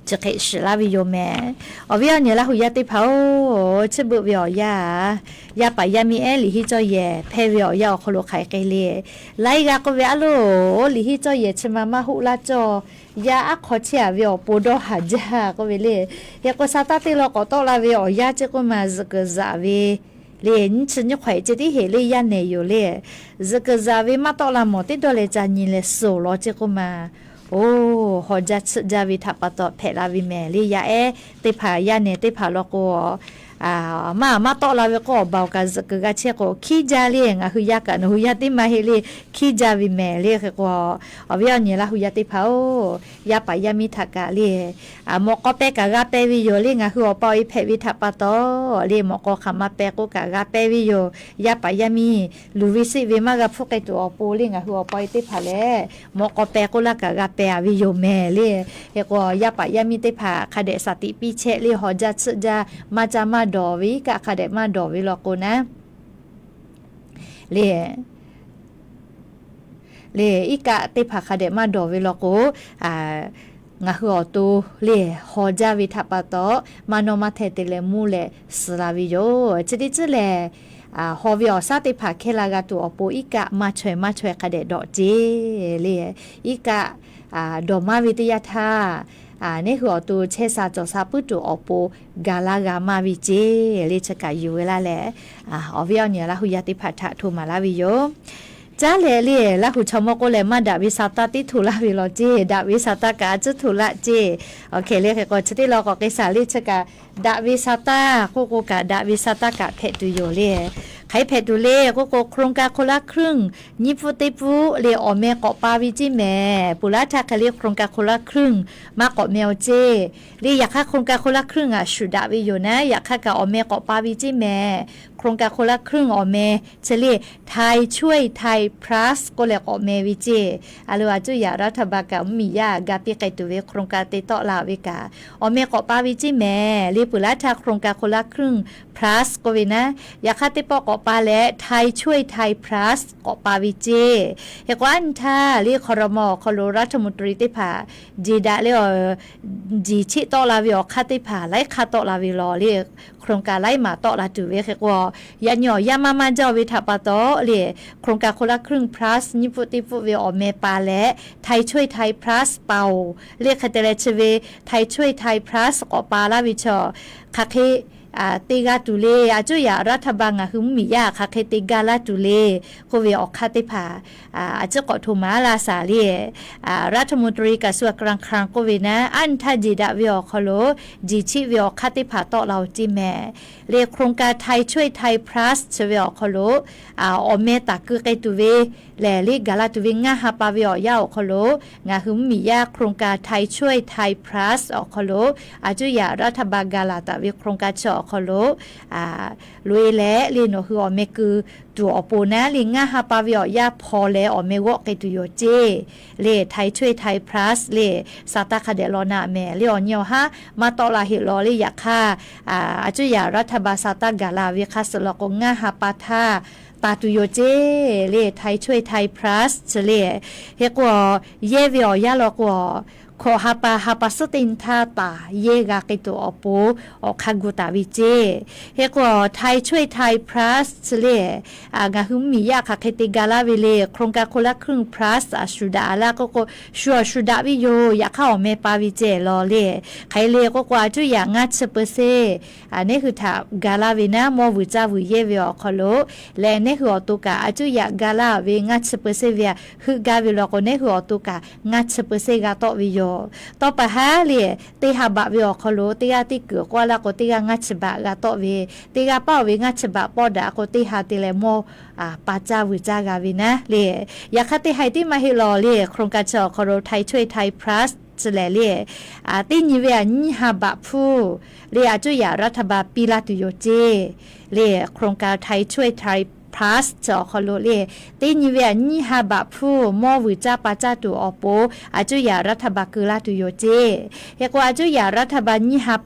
chi hk'e shiˍ laˇ ve yoˬ mehˍ. Awˬ viˉ awˬ nyi Laˇ hu yaˇ teˇ hpaˍ-oˬ, chi beuꞈ ve awˬ yanˇ, yaˇ paˍ yaˇ miˇ ehˉ liꞈ hiˉ cawˇ yehˬ hpehˇ ve awˬ yanˇ awˬ hk'aw lo hk'aˬ hk'e le, laiˉ g'aˇ k'oˆ ve a loˬ, liꞈ hiˉ cawˇ yehˬ chi ma maˇ hoˆ laˇ cawˇ, yaˇ aˉ hk'aw chehˇ a ve awˬ pon dawˇ haˍ jaˇ k'oˆ ve le. Hk'e k'o shaˍ taˇ teˇ law k'awꞈ tawˆ la ve awˬ yanˇ ceˇ k'oˆ ma zuhꞈ kuiˬ zaꞈ ve le, nyiˇ chi nyiˇ hk'awꞈ e ceh tiˉ heˍ le yaˇ nehˬ yoˬ le. Zuhꞈ kuiˬ zaꞈ ve maˇ tawˆ la mawˬ teˇ dawˇ leh ca nyi leh suhˍ law ceˇ k'oˆ ma, oˬ, haw jaˇ chiˆ jaˇ ve htaꞈ pa taw hpehꞈ la ve mehˍ le. Yaˇ ehˉ teˇ hpaˍ yaˇ nehˬ teˇ hpaˍ law k'o, maˇ maˇ tawˆ la ve k'o awˬ baˬ awˬ kaꞈ zuhꞈ kuiˬ g'a chehˇ k'o hkiˉ jaˇ le. Ngaˬ hui yaˇ kaꞈ nawˬ hui yaˇ teˇ maˇ heˆ le, hkiˉ jaˇ ve mehˍ le. Hk'e k'o awˬ viˉ awˬ nyi Laˇ hu yaˇ teˇ hpaˍ-oˬ, yaˇ paˍ yaˇ miˇ htaꞈ kaꞈ le mawꞈ k'aw pehˇ kaꞈ g'a pehˇ ve yoˬ le. Ngaˬ hui awˬ pa awˬ e hpehꞈ ve htaꞈ pa taw le mawꞈ k'aw hk'aˬ ma pehˇ k'oˆ kaꞈ g'a pehˇ ve yoˬ. Yaˇ paˍ yaˇ miˇ luˬ ve seˆ ve maˇ g'a hpuˇ k'ai tuˬ awˬ pon le ngaˬ hui awˬ pa awˬ e teˇ hpaˍ lehˬ mawꞈ k'aw pehˇ k'oˆ laˇ kaꞈ g'a pehˇ a ve yoˬ mehˍ le. Hk'e k'o yaˇ paˍ yaˇ miˇ teˇ hpaˍ hk'a dehꞈ shaˍ tiꞈ piˇ chehˇ le, haw jaˇ chiˆ jaˇ maˇ caˇ maˇ dawˬ ve, iˉ kaˆ hk'a dehꞈ maˇ dawˬ ve law k'o naˉ le le, iˉ kaˆ teˇ hpaˍ hk'a dehꞈ maˇ dawˬ ve law k'o, ngaˬ hui awˬ to le haw jaˇ ve htaꞈ pa taw maˇ nawˇ maˇ hteh te leh mvuhˇ leh suhˍ la ve yoˬ. Chi teˇ ciˉ lehˬ, haw ve awˬ shaˉ teˇ hpaˍ hkehˇ la g'a tuˬ awˬ pon iˉ kaˆ maˇ chaweh maˇ chaweh hk'a dehꞈ dawꞈ ceˇ le. Iˉ kaˆ dawˬ maˇ ve teˇ yanˇ htaˇ, neˉ hui awˬ to chehˇ sha cawˬ sha puiˉ tuˬ awˬ pon gaˬ laˇ g'a maˇ ve ceˇ le. Chi kaꞈ yuˬ ve laˇ leh, awˬ viˉ awˬ nyi Laˇ hu yaˇ teˇ hpaˍ htaꞈ hto maˍ laˇ ve yoˬ. Caˉ leh le Laˇ hu chaw mawˇ k'oˆ leh maˇ daꞈ ve sha taˇ teˇ hto laˇ ve law ceˇ, daꞈ ve sha taˇ kaꞈ a ciˉ hto laˇ ceˇ. Awˬ hk'e le hk'e k'o chi teˇ law k'awꞈ k'ai shaˍ le chi kaꞈ daꞈ ve sha taˇ k'oˆ k'o kaꞈ daꞈ ve sha taˇ kaꞈ hpehꞈ tuˬ yoˬ le. Hk'aˬ hk'e hpehꞈ tuˬ le k'oˆ k'o, โครงการคนละครึ่ง nyiˇ pfuhˇ teˇ pfuhˇ le awˬ meh k'awꞈ pa ve ceˇ mehˍ. Peuˬ laˇ htaˇ hk'e le โครงการคนละครึ่ง maˇ k'awꞈ meh-oˬ ceˇ. Le yaꞈ hk'aˇ โครงการคนละครึ่ง aꞈ shuˍ daꞈ ve yoˬ naˉ, yaꞈ hk'aˇ kaꞈ awˬ meh k'awꞈ pa ve ceˇ mehˍ. โครงการคนละครึ่ง awˬ meh chi le ไทยช่วยไทยพลัส k'oˆ leh k'awꞈ meh ve ceˇ. A lo a cuˇ yaꞈ รัฐบาล kaꞈ mvuhˇmiˬ yaˇ ga piˇ k'ai tuˬ ve โครงการ te tawˆ la ve kaꞈ, awˬ meh k'awꞈ pa ve ceˇ mehˍ. Le peuˬ laˇ htaˇ โครงการคนละครึ่งพลัส k'oˆ ve naˉ, yaꞈ hk'aˇ teˇ pawˆ k'awꞈ pa leh ไทยช่วยไทยพลัส k'awꞈ pa ve ceˇ. Hk'e k'o, a nyi htaˇ le ครม. awˬ hk'aw lo รัฐมนตรี teˇ hpaˍ jeˬ daꞈ le awˬ, jeˬ cheˆ tawˆ la ve awˬ hk'aˇ teˇ hpaˍ laiˉ hk'aˇ tawˆ la ve lawˬ le, โครงการ laiˉ maˬ tawˆ la tuˬ ve hk'e k'o, yaꞈ nyi awˬ yanˇ maˇ maˇ jaˇ ve htaꞈ pa taw le, โครงการคนละครึ่งพลัส nyiˇ pfuhˇ teˇ pfuhˇ ve awˬ meh pa leh ไทยช่วยไทยพลัส pa-oˬ. Le hk'e te leh chi ve ไทยช่วยไทยพลัส k'awꞈ pa laˇ ve chaw hk'aˬ hk'e te g'a tuˬ le. A cuˇ yaꞈ รัฐบาล ngaˬ hui mvuhˇmiˬ yaˇ hk'aˬ hk'e te ga laˇ tuˬ le k'oˆ ve awˬ hk'aˇ teˇ hpaˍ a ciˉ k'awꞈ hto maˍ laˇ shaˍ le. รัฐมนตรีกระทรวงการคลัง k'oˆ ve naˉ, a nyi htaˇ jeˬ daꞈ ve awˬ hk'aw lo jeˬ cheˆ ve awˬ hk'aˇ teˇ hpaˍ tawˆ la-oˬ ceˇ mehˍ. Le โครงการ ไทยช่วยไทยพลัส chi ve awˬ hk'aw lo awˬ meh taˍ keu k'ai tuˬ ve lehˬ, le gaˬ la tuˬ ve ngaˇ ha pa ve awˬ yanˇ awˬ hk'aw lo, ngaˬ hui mvuhˇmiˬ yaˇ โครงการ ไทยช่วยไทยพลัส awˬ hk'aw lo, a cuˇ yaꞈ รัฐบาล ga laˬ taˍ ve โครงการ chi awˬ hk'aw lo loꞈ-e leh le nawˬ hui awˬ meh keu tuˬ awˬ pon naˉ le ngaˇ ha pa ve awˬ yanˇ hpaw leh awˬ meh g'awˆ k'ai tuˬ yoˬ ceˇ. Le ไทยช่วยไทยพลัส le sa taˇ hk'a dehꞈ law na mehˍ. Le awˬ nyi awˬ haˉ maˇ tawˆ la heˆ lawˬ le. Yaꞈ hk'aˇ a cuˇ yaꞈ รัฐบาล sa taˇ gaˬ la ve hk'a suh law k'o, ngaˇ ha pa htaˇ taˍ tuˬ yoˬ ceˇ. Le ไทยช่วยไทยพลัส chi le hk'e k'o, yehˇ ve awˬ yanˇ law k'o, hkawꞈ ha pa ha pa suhˉ teˇ nyi htaˇ taˍ yehˇ g'a k'ai tuˬ awˬ pon awˬ hk'aˇ gu taˍ ve ceˇ. Hk'e k'o, ไทยช่วยไทยพลัส chi le ngaˬ hui mvuhˇmiˬ yaˇ hk'aˬ hk'e te ga laˇ ve le โครงการคนละครึ่งพลัส aꞈ shuˍ daꞈ laˇ k'oˆ k'o, shu awˬ shuˍ daꞈ ve yoˬ. Yaꞈ hk'aˇ awˬ meh pa ve ceˇ lawˬ le. Hk'aˬ hk'e le k'oˆ k'o, a cuˇ yaꞈ ngaˇ chi เปอร์เซ็นต์ neˉ hui htaꞈ ga laˇ ve naˉ, mawˇ vuiˬ caˇ vuiˬ yehˇ ve awˬ hk'aw lo leh, neˉ hui awˬ to kaꞈ a cuˇ yaꞈ ga laˇ ve ngaˇ chi เปอร์เซ็นต์ ve aꞈ heuˆ gaˇ ve law k'o, neˉ hui awˬ to kaꞈ ngaˇ chi เปอร์เซ็นต์ g'a tawˆ ve yoˬ. Tawˇ pa haˉ le, teˇ ha baꞈ ve awˬ hk'aw lo teˇ g'aˇ teˇ kuiˬ k'oˆ laˇ k'o, teˇ g'aˇ ngaˇ chi baꞈ g'a tawˆ ve, teˇ g'aˇ paˇ-oˬ ve ngaˇ chi baꞈ pawˆ daꞈ k'o, teˇ ha te leh mawˇ pa caˇ vuiˬ caˇ g'a ve naˉ le. Yaꞈ hk'aˇ teˇ ha tiˉ maˇ heˆ lawˬ le, โครงการ chi awˬ hk'aw lo ไทยช่วยไทยพลัส chi lehˬ le, teˇ nyi ve aꞈ nyiˇ ha baꞈ hpfuhˇ le, a cuˇ yaꞈ รัฐบาล piˇ laˇ tuˬ yoˬ ceˇ. Le โครงการ ไทยช่วยไทยพลัส chi awˬ hk'aw lo le, teˇ nyi ve aꞈ nyiˇ ha baꞈ hpfuhˇ mawˇ vuiˬ caˇ pa caˇ tuˬ awˬ pon a cuˇ yaꞈ รัฐบาล keu laˇ tuˬ yoˬ ceˇ. Hk'e k'o, a cuˇ yaꞈ รัฐบาล nyiˇ ha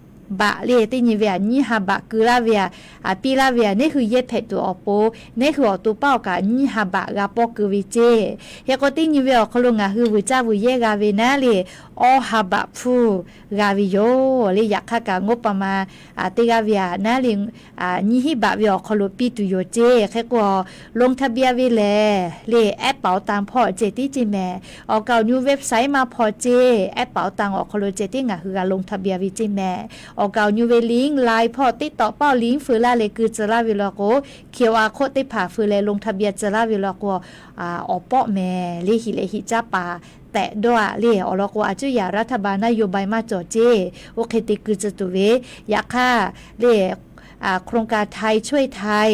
baꞈ le, teˇ nyi ve aꞈ nyiˇ ha baꞈ keu laˇ ve aꞈ, piˇ laˇ ve aꞈ, neˉ hui yehˇ hpehꞈ tuˬ awˬ pon, neˉ hui awˬ to paˇ-oˬ kaꞈ nyiˇ ha baꞈ g'a pawˇ keu ve ceˇ. Hk'e k'o, teˇ nyi ve awˬ hk'aw lo ngaˬ hui vuiˬ caˇ vuiˬ yehˇ g'a ve naˉ le, awˇ ha baꞈ hpfuhˇ g'a ve yoˬ le. Yaꞈ hk'aˇ kaꞈ งบประมาณ teˇ g'aˇ ve aꞈ naˉ le, nyiˇ hinˉ baꞈ ve awˬ hk'aw lo piˇ tuˬ yoˬ ceˇ. Hk'e k'o, ลงทะเบียน ve lehˬ le, แอปเป๋าตัง hpawˇ ceh tiˉ ceˇ mehˍ. Awˬ kaˍ awˬ nyi เว็บไซต์ maˇ hpawˇ ceˇ, แอปเป๋าตัง awˬ hk'aw lo ceh tiˉ ngaˬ hui g'a ลงทะเบียน ve ceˇ mehˍ. Awˬ kaˍ awˬ nyi ve ลิงก์ ไลน์ hpawˇ, TikTok hpawˇ ลิงก์ feu laˇ leh keu tcuh laˇ ve law k'o, QR code teˇ hpaˍ feu leh ลงทะเบียน tcuh laˇ ve law k'o, awˬ pawˆ mehˍ le, hiꞈ leh hiꞈ caˉ paˍ tehꞈ dawˇ-a le. Awˬ lawn k'o, a cuˇ yaꞈ รัฐบาล นโยบาย maˇ cawˬ ceˇ, oˇ hk'e te keu tcuh tuˬ ve. Yaꞈ hk'aˇ le, โครงการ ไทยช่วยไทย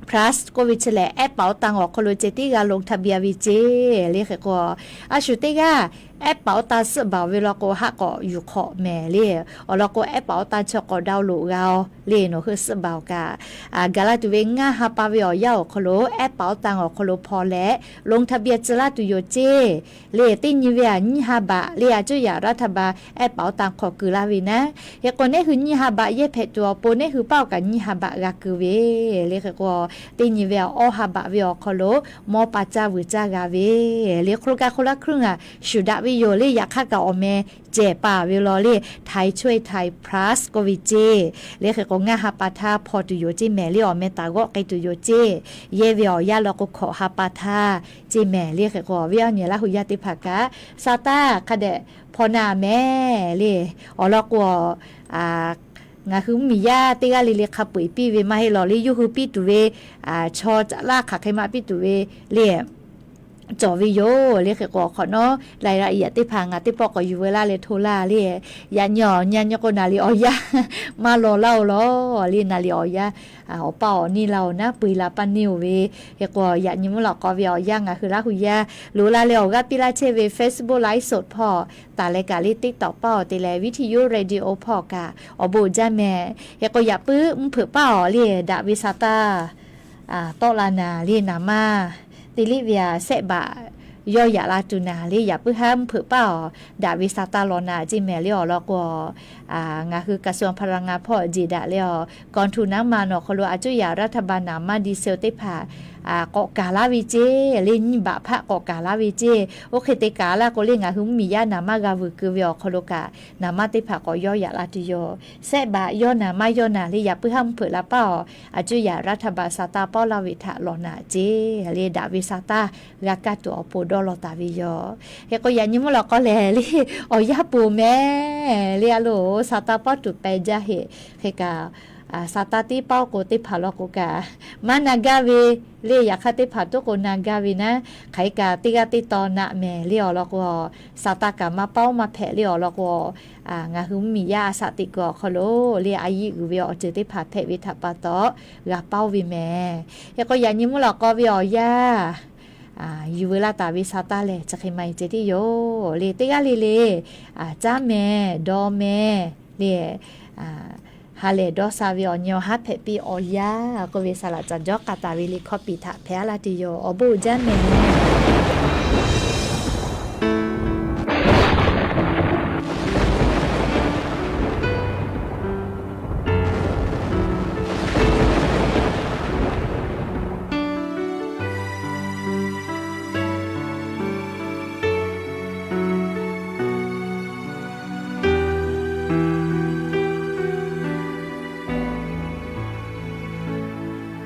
พลัส k'oˆ ve chi lehˬ, แอปเป๋าตัง awˬ hk'aw lo ceh tiˉ g'a ลงทะเบียน ve ceˇ le. Hk'e k'o, a shu teˇ g'aˇ แอปเป๋าตัง suhˆ baˬ-oˬ ve law k'o, haˆ k'awꞈ yuˬ hk'awꞈ mehˍ le. Awˬ lawn k'o, แอปเป๋าตัง chi k'awꞈ ดาวน์โหลด g'a-oˬ le, nawˬ hui suhˆ baˬ-oˬ kaꞈ, gaˬ la tuˬ ve ngaˇ ha pa ve awˬ yanˇ awˬ hk'aw lo แอปเป๋าตัง awˬ hk'aw lo hpawˇ leh ลงทะเบียน tcuh laˇ tuˬ yoˬ ceˇ. Le teˇ nyi ve aꞈ nyiˇ ha baꞈ le, a cuˇ yaꞈ รัฐบาล แอปเป๋าตัง hk'awꞈ keu laˇ ve naˉ. Hk'e k'o, neˉ hui nyiˇ ha baꞈ yehˇ hpehꞈ tuˬ awˬ pon, neˉ hui paˇ-oˬ kaꞈ nyiˇ ha baꞈ g'a keu ve le. Hk'e k'o, teˇ nyi ve aꞈ awˇ ha baꞈ ve awˬ hk'aw lo mawˇ pa caˇ vuiˬ caˇ g'a ve le. โครงการ คนละครึ่ง aꞈ shuˍ daꞈ ve yoˬ le. Yaꞈ hk'aˇ kaꞈ awˬ meh cehˬ paˍ ve law le, ไทยช่วยไทยพลัส k'oˆ ve ceˇ le. Hk'e k'o, ngaˇ ha pa htaˇ hpawˇ tuˬ yoˬ ceˇ mehˍ le, awˬ meh taˍ g'awˆ k'ai tuˬ yoˬ ceˇ. Yehˇ ve awˬ yanˇ law k'o, hkawꞈ ha pa htaˇ ceˇ mehˍ le. Hk'e k'o, awˬ viˉ awˬ nyi Laˇ huˍ yaˇ teˇ hpaˍ kaꞈ, sa taˇ hk'a dehꞈ hpaw na mehˍ le. Awˬ lawn k'o, ngaˬ hui mvuhˇmiˬ yaˇ teˇ g'aˇ le le hk'a peu-eˬ piˇ ve maˇ heˆ lawˬ le, yawˇ hui piˇ tuˬ ve chaw caꞈ laˇ hk'aˬ hk'e ma piˇ tuˬ ve le. cawˬ ve yoˬ le. Hk'e k'o awˬ hk'awꞈ nawˉ รายละเอียด teˇ hpaˍ ngaˬ teˇ pawˆ k'awꞈ yuˬ veu laˇ leh hto laˇ le. Yaꞈ nyi awˬ nyi nyi k'o, naˍ liꞈ awˬ yanˇ maˇ law laˇ-oˬ lawˬ le. Naˍ liꞈ awˬ yanˇ awˬ paˇ awˬ neˇ la-oˬ naˉ, peu-eˬ la paˇ neˇ-oˬ ve. Hk'e k'o yaꞈ nyi mvuhˇ lawꞈ k'aw ve awˬ yanˇ ngaˬ hui Laˇ hu yaˇ loꞈ la leh awˬ g'aˇ piˇ laˇ chehˇ ve Facebook live show hpawˇ taˍ leh kaꞈ le, TikTok paˇ awˬ te leh วิทยุ radio hpawˇ kaꞈ awˬ bon jaˇ mehˍ. Hk'e k'o yaꞈ puiˉ mvuhˇ hpeuꞈ paˇ awˬ le daꞈ ve sa taˇ tawˆ la naˍ le. Naˍ maˇ te liˇ ve aꞈ, sehˆ baꞈ yawˇ yaꞈ la tuˬ naˍ le. Yaꞈ puiˉ haˉ mvuhˇ hpeuꞈ paˇ awˬ daꞈ ve sa taˇ law naˍ ceˇ mehˍ le awˬ lawn k'o, ngaˬ hui กระทรวงพลังงาน hpawˇ jeˬ daꞈ leh awˬ กองทุนน้ำมัน awˬ hk'aw lo a cuˇ yaꞈ รัฐบาล naˍ maˇ ดีเซล teˇ hpaˍ k'awꞈ kaˍ laˇ ve ceˇ le. Nyiˇ baꞈ hpaˆ k'awꞈ kaˍ laˇ ve ceˇ. Oˇ hk'e te kaˍ laˇ k'o le, ngaˬ hui mvuhˇmiˬ yaˇ naˍ maˇ g'a vuiˬ keu ve awˬ hk'aw lo kaꞈ, naˍ maˇ teˇ hpaˍ k'awꞈ yawˇ yaꞈ la tuˬ yoˬ. Sehˆ baꞈ yawˇ naˍ maˇ yawˇ naˍ le, yaꞈ puiˉ haˉ mvuhˇ hpeuꞈ la paˇ awˬ, a cuˇ yaꞈ รัฐบาล sa taˇ pawˆ laˇ ve htaꞈ law naˍ ceˇ le. Daꞈ ve sa taˇ g'a kaˇ tuˬ awˬ pon dawˇ law taˍ ve yoˬ. Hk'e k'o yaꞈ nyi mvuhˇ lawꞈ k'aw lehˬ le, awˬ yanˇ pon mehˍ le a loˬ, sa taˇ pawˆ tuˬ pehˍ jaˇ heˆ. Hk'e kaꞈ, sa taˇ tiˉ pawˆ k'o teˇ hpaˍ law k'o kaꞈ maˇ na gaˇ ve le. Yaꞈ hk'aˇ teˇ hpaˍ toˉ k'o na gaˇ ve naˉ, hk'aˬ hk'e kaꞈ teˇ g'aˇ teˇ taw naꞈ mehˍ le awˬ lawn k'o, sa taˇ kaꞈ maˇ pawˆ maˇ hpehꞈ le awˬ lawn k'o, ngaˬ hui mvuhˇmiˬ yaˇ a shaꞈ teꞈ kuiˬ awˬ hk'aw lo le a yiˆ g'uiˬ ve awˬ ceuˬ teˇ hpaˍ hpehꞈ ve htaꞈ pa taw g'a pawˆ ve mehˍ. Hk'e k'o yaꞈ nyi mvuhˇ lawꞈ k'aw ve awˬ yanˇ yuˬ veu laˇ taˍ ve sa taˇ lehˬ, chi hk'e maˇ heˆ ceh tiˉ yoˬ le. Teˇ g'aˇ le le, caˉ mehˍ dawˇ mehˍ le, ha lehˬ dawˇ sha ve awˬ nyi awˬ haˉ hpehꞈ piˇ awˬ yanˇ k'oˆ ve saˍ laꞈ caˍ jawˇ k'a taˍ ve liꞈ hkawˇ piˍ htaꞈ hpehꞈ laˇ tuˬ yoˬ. Awˬ bon uiˍ jaˇ mehˍ.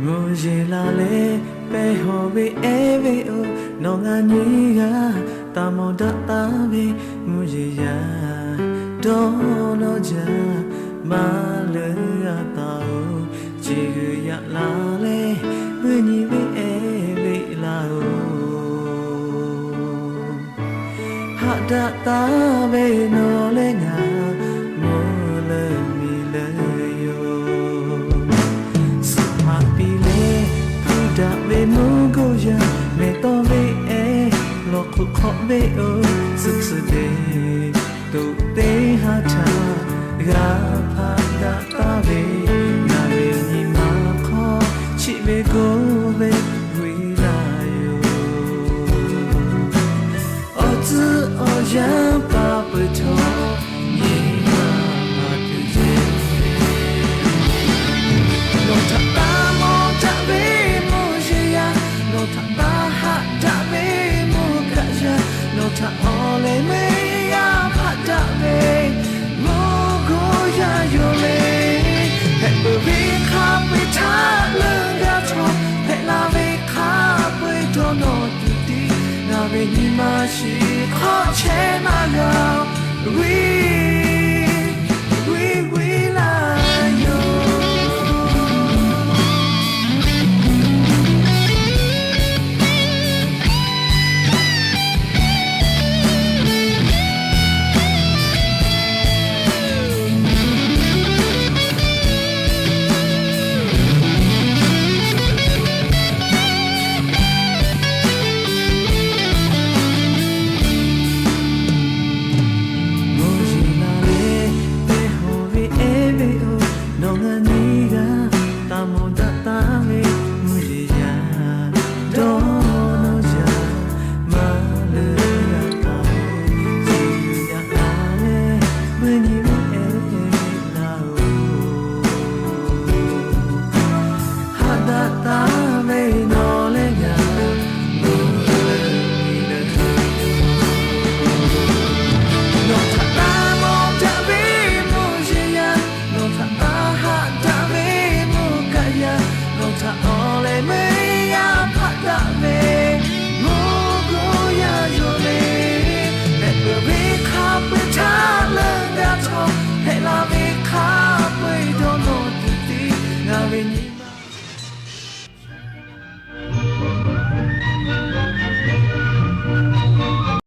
Mvuhˇ yeˬ la leh pehˇ hawˬ ve ehˉ ve-oˬ, nawˬ ngaˬ nyiˇ g'aˇ taˇ mawˬ daꞈ taˍ ve. Mvuhˇ yeˬ yaˇ dawˇ nawˇ jaˇ, maˇ leuˬ g'a taˍ-oˬ. Chi g'uiˬ yaꞈ la leh, mvuhˇ nyi ve ehˉ ve laˇ-oˬ. Haꞈ daꞈ taˍ ve nawˬ leh ngaˬ, mvuhˇ leuˬ miˬ leuˬ yoˬ. Suhˍ haꞈ piˇ leh hpu daꞈ ve mvuhˇ goˇ yaˇ, mehˬ tawˇ ve ehˉ lawˬ hk'oˆ hk'awꞈ ve-oˬ, suhˍ suhˍ deˬ toꞈ teˇ haˉ htaꞈ g'a hpaꞈ daꞈ taˍ ve, ngaˬ ve nyi ma hk'aw chiˆ ve goˇ ve g'uiˬ laˇ yoˬ. Awˬ tcuhˉ awˬ yanˇ pa peuˬ htawˇ, nyi ma maˇ tuˬ yeˬ. Nawˬ htaꞈ taˇ mawˬ daꞈ ve mvuhˇ yeˬ yaˇ, nawˬ htaꞈ taˇ haꞈ daꞈ ve mvuhˇ kaꞈ yaˇ, nawˬ htaꞈ awˬ lehˬ meuˇ g'a hpaꞈ daꞈ ve mvuhˇ goˇ yaˇ yoˬ le. Hpehꞈ peuˬ ve hk'a peu-eˬ htaꞈ leuˬ g'a htawˇ, hpehꞈ la ve hk'a peu-eˬ dawˇ nawˇ tuˬ tiˉ, ngaˬ ve nyi ma shiˍ hk'awꞈ chehˇ maˇ g'a-oˬ. G'uiˬ, g'uiˬ g'uiˬ laˇ yoˬ. Mvuhˇ yeˬ la leh pehˇ hawˬ ve ehˉ ve-oˬ, nawˬ ngaˬ nyiˇ g'aˇ taˇ mawˬ daꞈ taˍ ve. Mvuhˇ yeˬ yaˇ dawˇ nawˇ jaˇ, maˇ leuˬ g'a taˍ-oˬ. Chi g'uiˬ yaꞈ la leh, mvuhˇ nyi ve ehˉ ve laˇ-oˬ. Haꞈ daꞈ taˍ